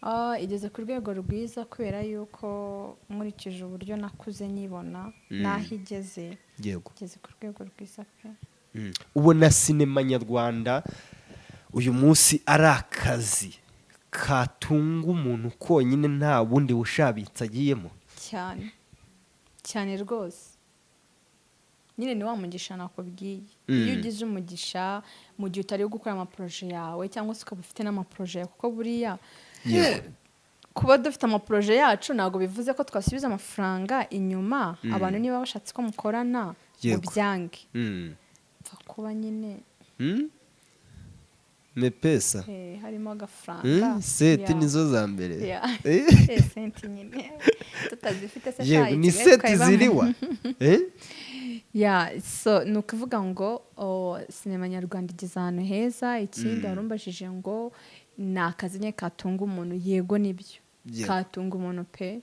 Ah, igeze ku rwego rwiza, kubera yuko nkurikije uburyo nakuze nyibona n'aho igeze, igeze ku rwego rwiza pe. Ubona sinema nyarwanda uyu munsi ari akazi katunga umuntu konyine, nta bundi bushabitsi agiyemo? Cyane cyane rwose. Nyine ni wa mugisha nakubwiye. Iyo ugize umugisha mu gihe utari gukora amaprojet yawe, cyangwa se ukaba ufite n'amaprojet yawe, kuko buriya kuba dufite amaprojet yacu ntabwo bivuze ko twasubiza amafaranga inyuma abantu niba bashatse ko mukorana mu byange. Pfa kuba nyine Mepesa. Harimo agafaranga. Seti nizo za mbere. Senti nyine tutazifite se? Yego. Sha, Ni i Kigali seti tukayibamo. ziriwa. Yeah, so ni ukuvuga ngo sinema nyarwanda igeze ahantu heza. Ikindi warumbajije ngo ni akazi nyine katunga umuntu. Yego, nibyo. Katunga umuntu pe.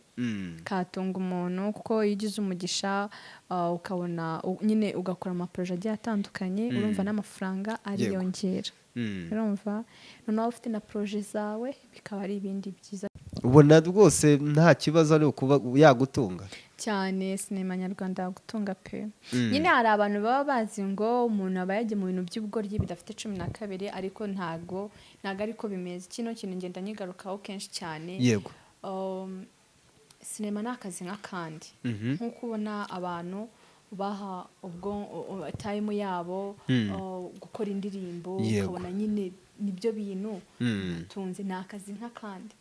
Katunga umuntu, kuko iyo ugize umugisha ukabona nyine ugakora amaprojet agiye atandukanye, urumva n'amafaranga ariyongera. Urumva noneho ufite na projet zawe, bikaba ari ibindi byiza. Ubona rwose nta kibazo ari ukuba yagutunga? Cyane, sinema nyarwanda yagutunga pe. Nyine hari abantu baba bazi ngo umuntu aba yagiye mu bintu by'ubugoryi bidafite 12, ariko ntago ariko bimeze. Kino kintu ngenda nyigarukaho kenshi cyane. Sinema ni akazi nk'akandi, nk'uko ubona abantu baha ubwo time yabo gukora indirimbo, ukabona nyine nibyo bintu batunze. Ni akazi nk'akandi,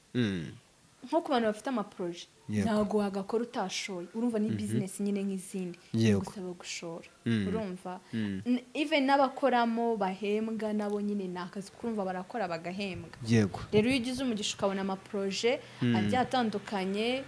nko ku bantu bafite amaprojet, ntabwo wagakora utashoye. Urumva ni bizinesi nyine nk'izindi, gusaba gushora. Urumva even n'abakoramo bahembwa nabo nyine ni akazi, kurumva barakora bagahembwa. Rero iyo ugize umugisha ukabona amaprojet agiye atandukanye,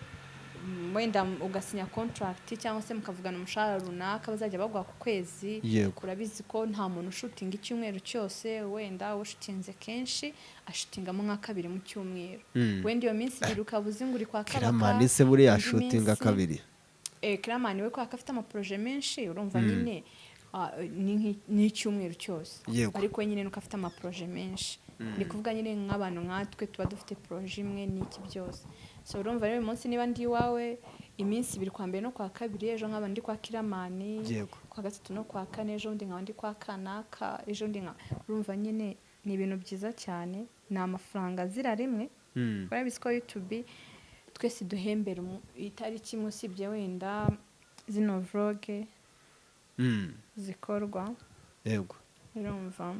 wenda ugasinya contract cyangwa se mukavugana umushahara runaka bazajya baguha ku kwezi. Urabizi ko nta muntu ushootinga icyumweru cyose. Wenda ushootinze kenshi ashootingamo nka kabiri mu cyumweru. Wenda iyo minsi 2 ukaba uzi ngo uri kwa Kabaka, Kiramani se buriya indi shootinga minsi- kabiri? Kiramani we kwa ko afite amaprojet menshi, urumva nyine ni icyumweru cyose. Ariko we nyine nuko afite amaprojet menshi. Ni kuvuga nyine nk'abantu nkatwe tuba dufite projet imwe n'iki byose. So urumva rero uyu munsi niba ndi iwawe iminsi 2, kwa mbere no kwa kabiri, ejo nkaba ndi kwa Kiramani, kwa gatatu no kwa kane, ejo bundi nkaba ndi kwa kanaka, ejo bundi nka, urumva nyine ni ibintu byiza cyane, ni amafaranga azira rimwe. Urabizi ko YouTube twese duhembera itariki imwe, usibye wenda zino vlog zikorwa. Urumva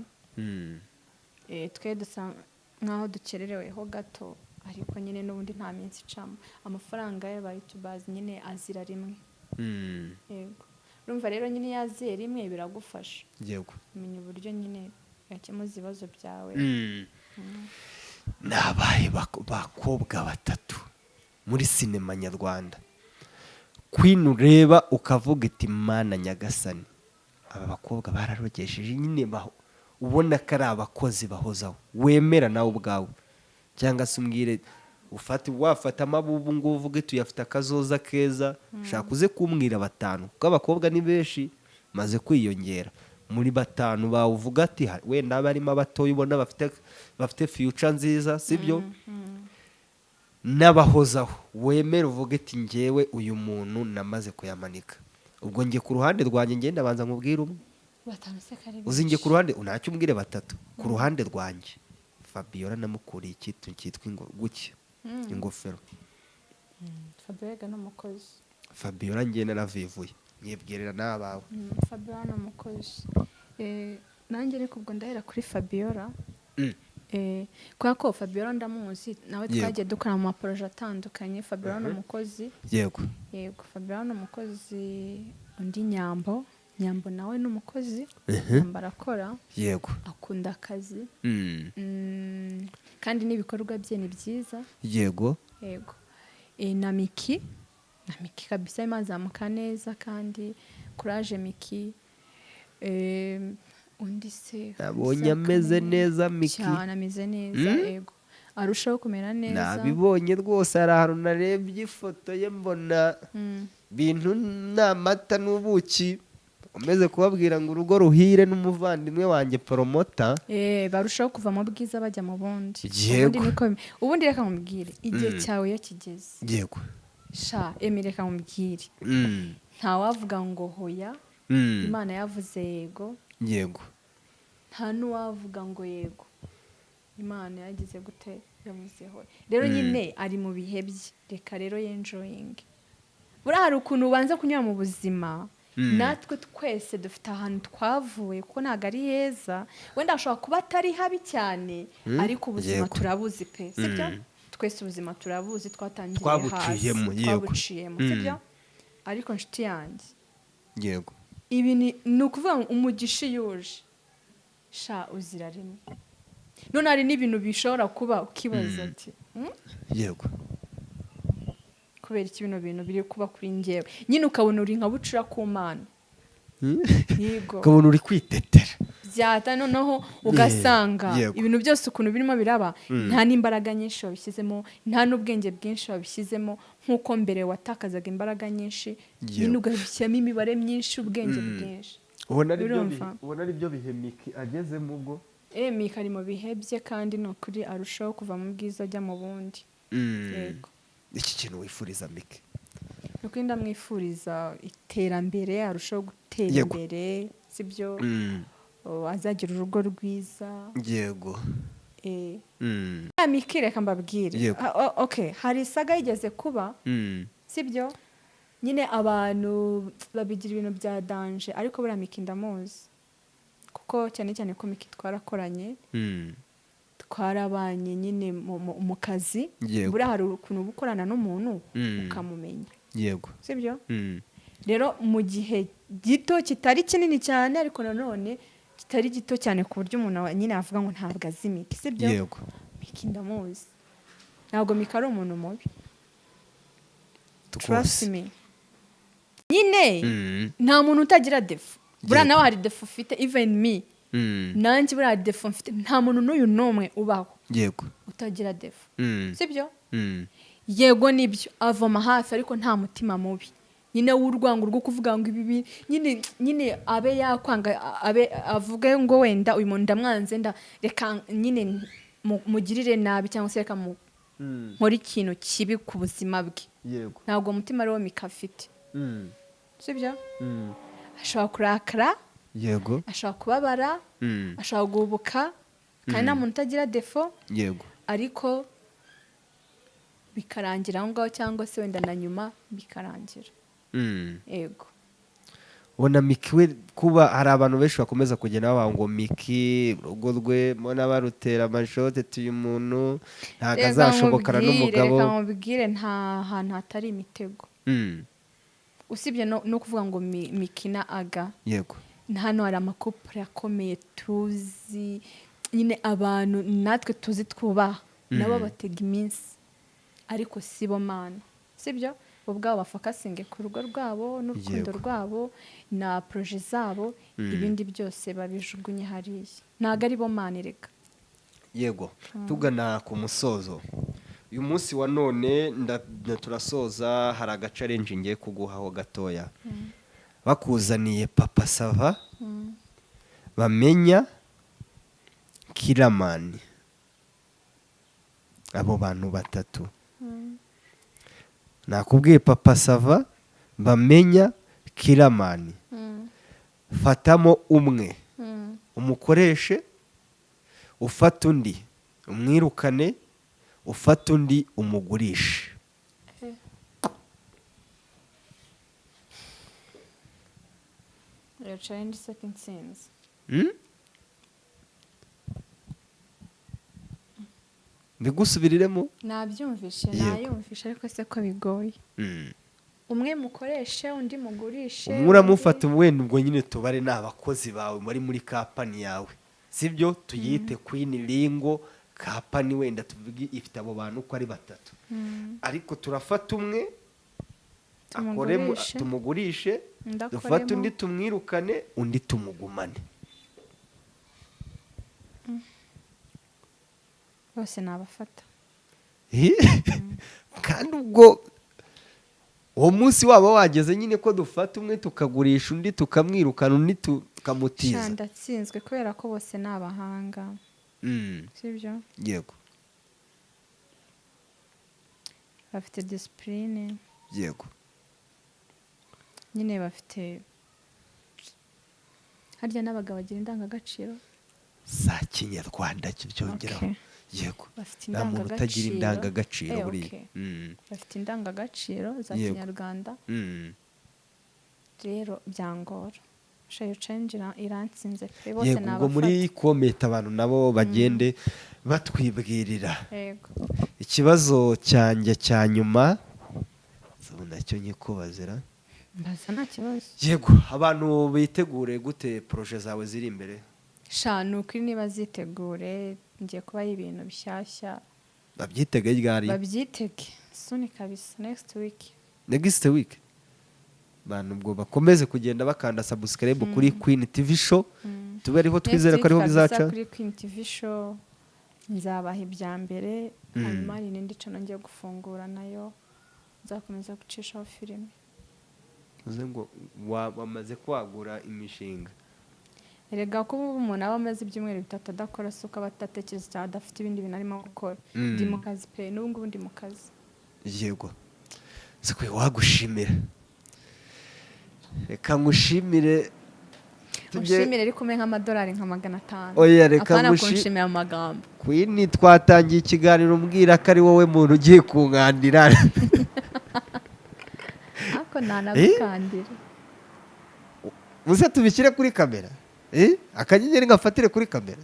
twe dusa nkaho dukerereweho gato, ariko nyine n'ubundi nta minsi icamo. Amafaranga y'aba youtubers nyine azira rimwe. Yego, urumva rero nyine iyo aziye rimwe biragufasha kumenya uburyo nyine yakemuza ibibazo byawe. Ni abahe bakobwa batatu muri sinema nyarwanda queen ureba ukavuga iti: "Mana nyagasani, aba bakobwa bararogesheje"? Nyine ubona ko ari abakozi bahozaho, wemera nawe ubwawe, cyangwa se umbwire ufate wafata amabubu ngo uvuge tuyafite akazoza keza. Shaka uze kumbwira batanu, kuko abakobwa ni benshi maze kwiyongera. Muri batanu bawe uvuga ati wenda barimo abatoya ubona bafite future nziza, sibyo, n'abahozaho wemere uvuge ati: "Ngewe uyu muntu namaze kuyamanika." Ubwo njye ku ruhande rwanjye ngenda banza nkubwire umwe. Batanu se kari Uzi njye benshi? ku ruhande ntacyo, umbwire batatu. Ku ruhande rwanjye, Fabiola namukuriye ikintu cyitwa gucya ingofero. Fabiola ni umukozi. Fabiola njye naravivuye, nyibwirira n'abawe. Fabiola ni umukozi. Nanjye ariko ubwo ndahera kuri Fabiola. Kubera ko Fabiola ndamuzi nawe, twagiye dukora mu maprojet atandukanye. Fabiola ni umukozi. Yego, Fabiola ni umukozi. Undi Nyambo, Nyambo nawe ni umukozi. Nyambo arakora, akunda akazi. Kandi n'ibikorwa bye ni byiza. Yego. Na Miki, na Miki kabisa imazamuka neza, kandi courage Miki. Undi se? Nabonye ameze neza Miki. Cyane, ameze neza. Yego, arushaho kumera neza. Nabibonye rwose, hari ahantu narebye ifoto ye mbona bintu ni amata n'ubuki. Umeze kubabwira ngo urugo ruhire n'umuvandimwe wanjye promoter. Barushaho kuva mu bwiza bajya mu bundi. Ubundi reka nkubwire, igihe cyawe iyo kigeze, sha Emi, reka nkubwire, ntawavuga ngo hoya. Imana yavuze yego. Nta n'uwavuga ngo yego, Imana yagize gute? Yavuze hoya. Rero nyine ari mu bihe bye, reka rero yenjoyinge. Buriya hari ukuntu ubanza kunyura mu buzima. Natwe twese dufite ahantu twavuye, kuko ntabwo ari heza, wenda hashobora kuba atari habi cyane, ariko ubuzima turabuzi pe, sibyo? Twese ubuzima turabuzi, twatangiriye hasi, twabuciyemo, sibyo? Ariko nshuti yanjye, yego, ibi ni ukuvuga ngo umugisha yuje sha uzira rimwe. None hari n'ibintu bishobora kuba ukibaza ati yego, kubera iki bino bintu biri kuba kuri njyewe? Nyine ukabona uri nka bucura ku Mana, yego, ukabona uri kwitetera byata. Noneho ugasanga ibintu byose ukuntu birimo biraba, nta n'imbaraga nyinshi wabishyizemo, nta n'ubwenge bwinshi wabishyizemo, nk'uko mbere watakazaga imbaraga nyinshi, nyine ugashyiramo imibare myinshi, ubwenge bwinshi. Ubona ari byo bihe Miki agezemo ubwo? Miki ari mu bihe bye, kandi ni ukuri arushaho kuva mu bwiza ajya mu bundi. Yego. Iki kintu wifuriza Miki? Ni ukuri ndamwifuriza iterambere, arushaho gutera imbere, sibyo? Azagira urugo rwiza. Yego. Miki reka mbabwire. Okay, hari isaga yigeze kuba, sibyo? Nyine abantu babigira ibintu bya danger, ariko buriya Miki ndamuzi, kuko cyane cyane ko Miki twarakoranye, twarabanye nyine mu kazi. Buriya hari ukuntu uba ukorana n'umuntu ukamumenya. Yego. Sibyo? Rero mu gihe gito kitari kinini cyane, ariko nanone kitari gito cyane ku buryo umuntu nyine avuga ngo ntabwo azi Miki, sibyo? Yego. Miki ndamuzi, ntabwo Miki ari umuntu mubi. Trust me. Nyine nta muntu utagira defo. Buriya nawe hari defo ufite, even me. Nanjye buriya defo mfite, nta muntu n'uyu n'umwe ubaho yego utagira defo, sibyo? Yego nibyo, avoma hafi, ariko nta mutima mubi nyine w'urwango rwo kuvuga ngo ibi nyine abe yakwanga, abe avuge ngo wenda uyu muntu ndamwanze, nda reka nyine mugirire nabi, cyangwa se reka nkore ikintu kibi ku buzima bwe. Yego. Ntabwo umutima ariwo Miki afite, sibyo? Ashobora kurakara, yego, ashobora kubabara, ashobora guhubuka, kandi nta muntu utagira defo. Yego. Ariko bikarangira aho ngaho, cyangwa se wenda na nyuma bikarangira. Yego. Ubona Miki we kuba hari abantu benshi bakomeza kugenda bavuga ngo Miki urugo rwe mbona barutera amashote, tuyu muntu ntabwo azashobokana n'umugabo. Reka mubwire, nta hantu hatari imitego. Usibye no kuvuga ngo Miki na Aga. Yego. Hano hari amakopure akomeye tuzi, nyine abantu natwe tuzi twubaha, nabo batega iminsi, ariko sibo Mana, sibyo? Bo ubwabo bafokasinge ku rugo rwabo n'urukundo rwabo na proje zabo, ibindi byose babijugunye hariya, ntabwo ari bo Mana erega. Yego. Tugana ku musozo uyu munsi wa none, turasoza, hari agacarenje ngiye kuguhaho gatoya. Bakuzaniye Papa Sava, Bamenya, Kiramani, abo bantu batatu. Nakubwiye Papa Sava, Bamenya, Kiramani. Fatamo umwe umukoreshe, ufata undi umwirukane, ufata undi umugurishe. Iyo challenge second scenes. Mbigusubiriremo? Nabyumvishe, nayumvishe, ariko se ko bigoye. Umwe mukoreshe, undi mugurishe. Umwe uramufata wenda, ubwo nyine tubare ni abakozi bawe bari muri kampani yawe, sibyo? Tuyite Queen Lingo kampani, wenda tuvuge ifite abo bantu uko ari batatu, ariko turafata umwe tumugurishe, dufate undi tumwirukane, undi tumugumane. Bose nabafata. Kandi ubwo uwo munsi waba wageze nyine ko dufata umwe tukagurisha undi tukamwirukana undi tukamutiza. Ndatsinzwe kubera ko bose ni abahanga. Sibyo? Yego. Bafite discipline. Yego. Nyine bafite, harya n'abagabo bagira indangagaciro za kinyarwanda kibyongeraho. Yego. Nta muntu utagira indangagaciro buriya. Bafite indangagaciro za kinyarwanda. Rero byangora. Sha, iyo challenge irantsinze pe, bose Yego, ubwo muri nabafata. comment abantu nabo bagende batwibwirira. Yego. Ikibazo cyanjye cya nyuma ubu nacyo nyikubazira. Mbaza, nta kibazo. Yego, abantu bitegure gute projet zawe ziri imbere? Sha, ni ukuri niba zitegure, ngiye kubaho ibintu bishyashya. Babyitege ryari? Babyitege soon kabisa, next week. Next week. Bantu ubwo bakomeze kugenda bakanda subscribe kuri Queen TV Show, tube ariho twizere ko ariho Next week bizaca. kabisa, kuri Queen TV Show nzabaha ibya mbere. Hanyuma hari n'indi channel ngiye gufungura, nayo nzakomeza gucishaho filime. Uze ngo wamaze kwagura imishinga. Erega kuba umuntu aba amaze ibyumweru 3 adakora, si uko aba adatekereza cyangwa adafite ibindi bintu arimo gukora. Ndi mu kazi pe, n'ubu ngubu ndi mu kazi. Yego, sikwe wagushimira, reka ngushimire. Ushimire ariko umpe nk'amadolari nka 500. Oya, reka Apana kunshimira mu magambo. Queen, twatangiye ikiganiro umbwira ko ari wowe muntu ugiye kunkandira. Ariko ntanagukandira. Muze tubishyire kuri kamera. Eh? Akanyenyeri ngafatire kuri kamera.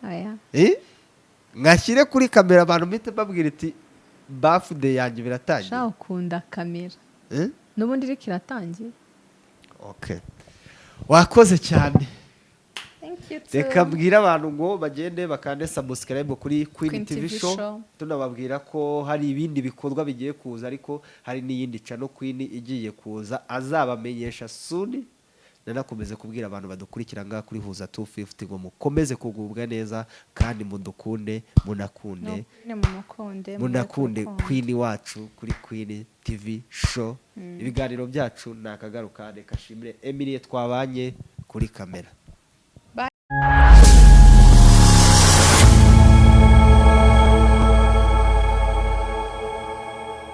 Oya. Eh? Ngashyire kuri kamera, abantu mpite mbabwira iti birthday yanjye biratangiye. Sha, ukunda kamera. Eh? N'ubundi iriko iratangiye. Okay. Wakoze cyane. Thank you too. Reka mbwire abantu ngo bagende bakande subscribe kuri Queen, Queen TV, TV Show. Show. Tunababwira ko hari ibindi bikorwa bigiye kuza, ariko hari n'iyindi channel Queen igiye kuza, azabamenyesha soon. Nanakomeze kubwira abantu badukurikira ngaha kuri Huza 250 ngo mukomeze kugubwa neza kandi mudukunde, munakunde Ni mumukunde. munakunde Mureke. Queen wacu kuri Queen TV Show. Ibiganiro byacu ni akagaruka. Reka shimire Emilie twabanye kuri kamera.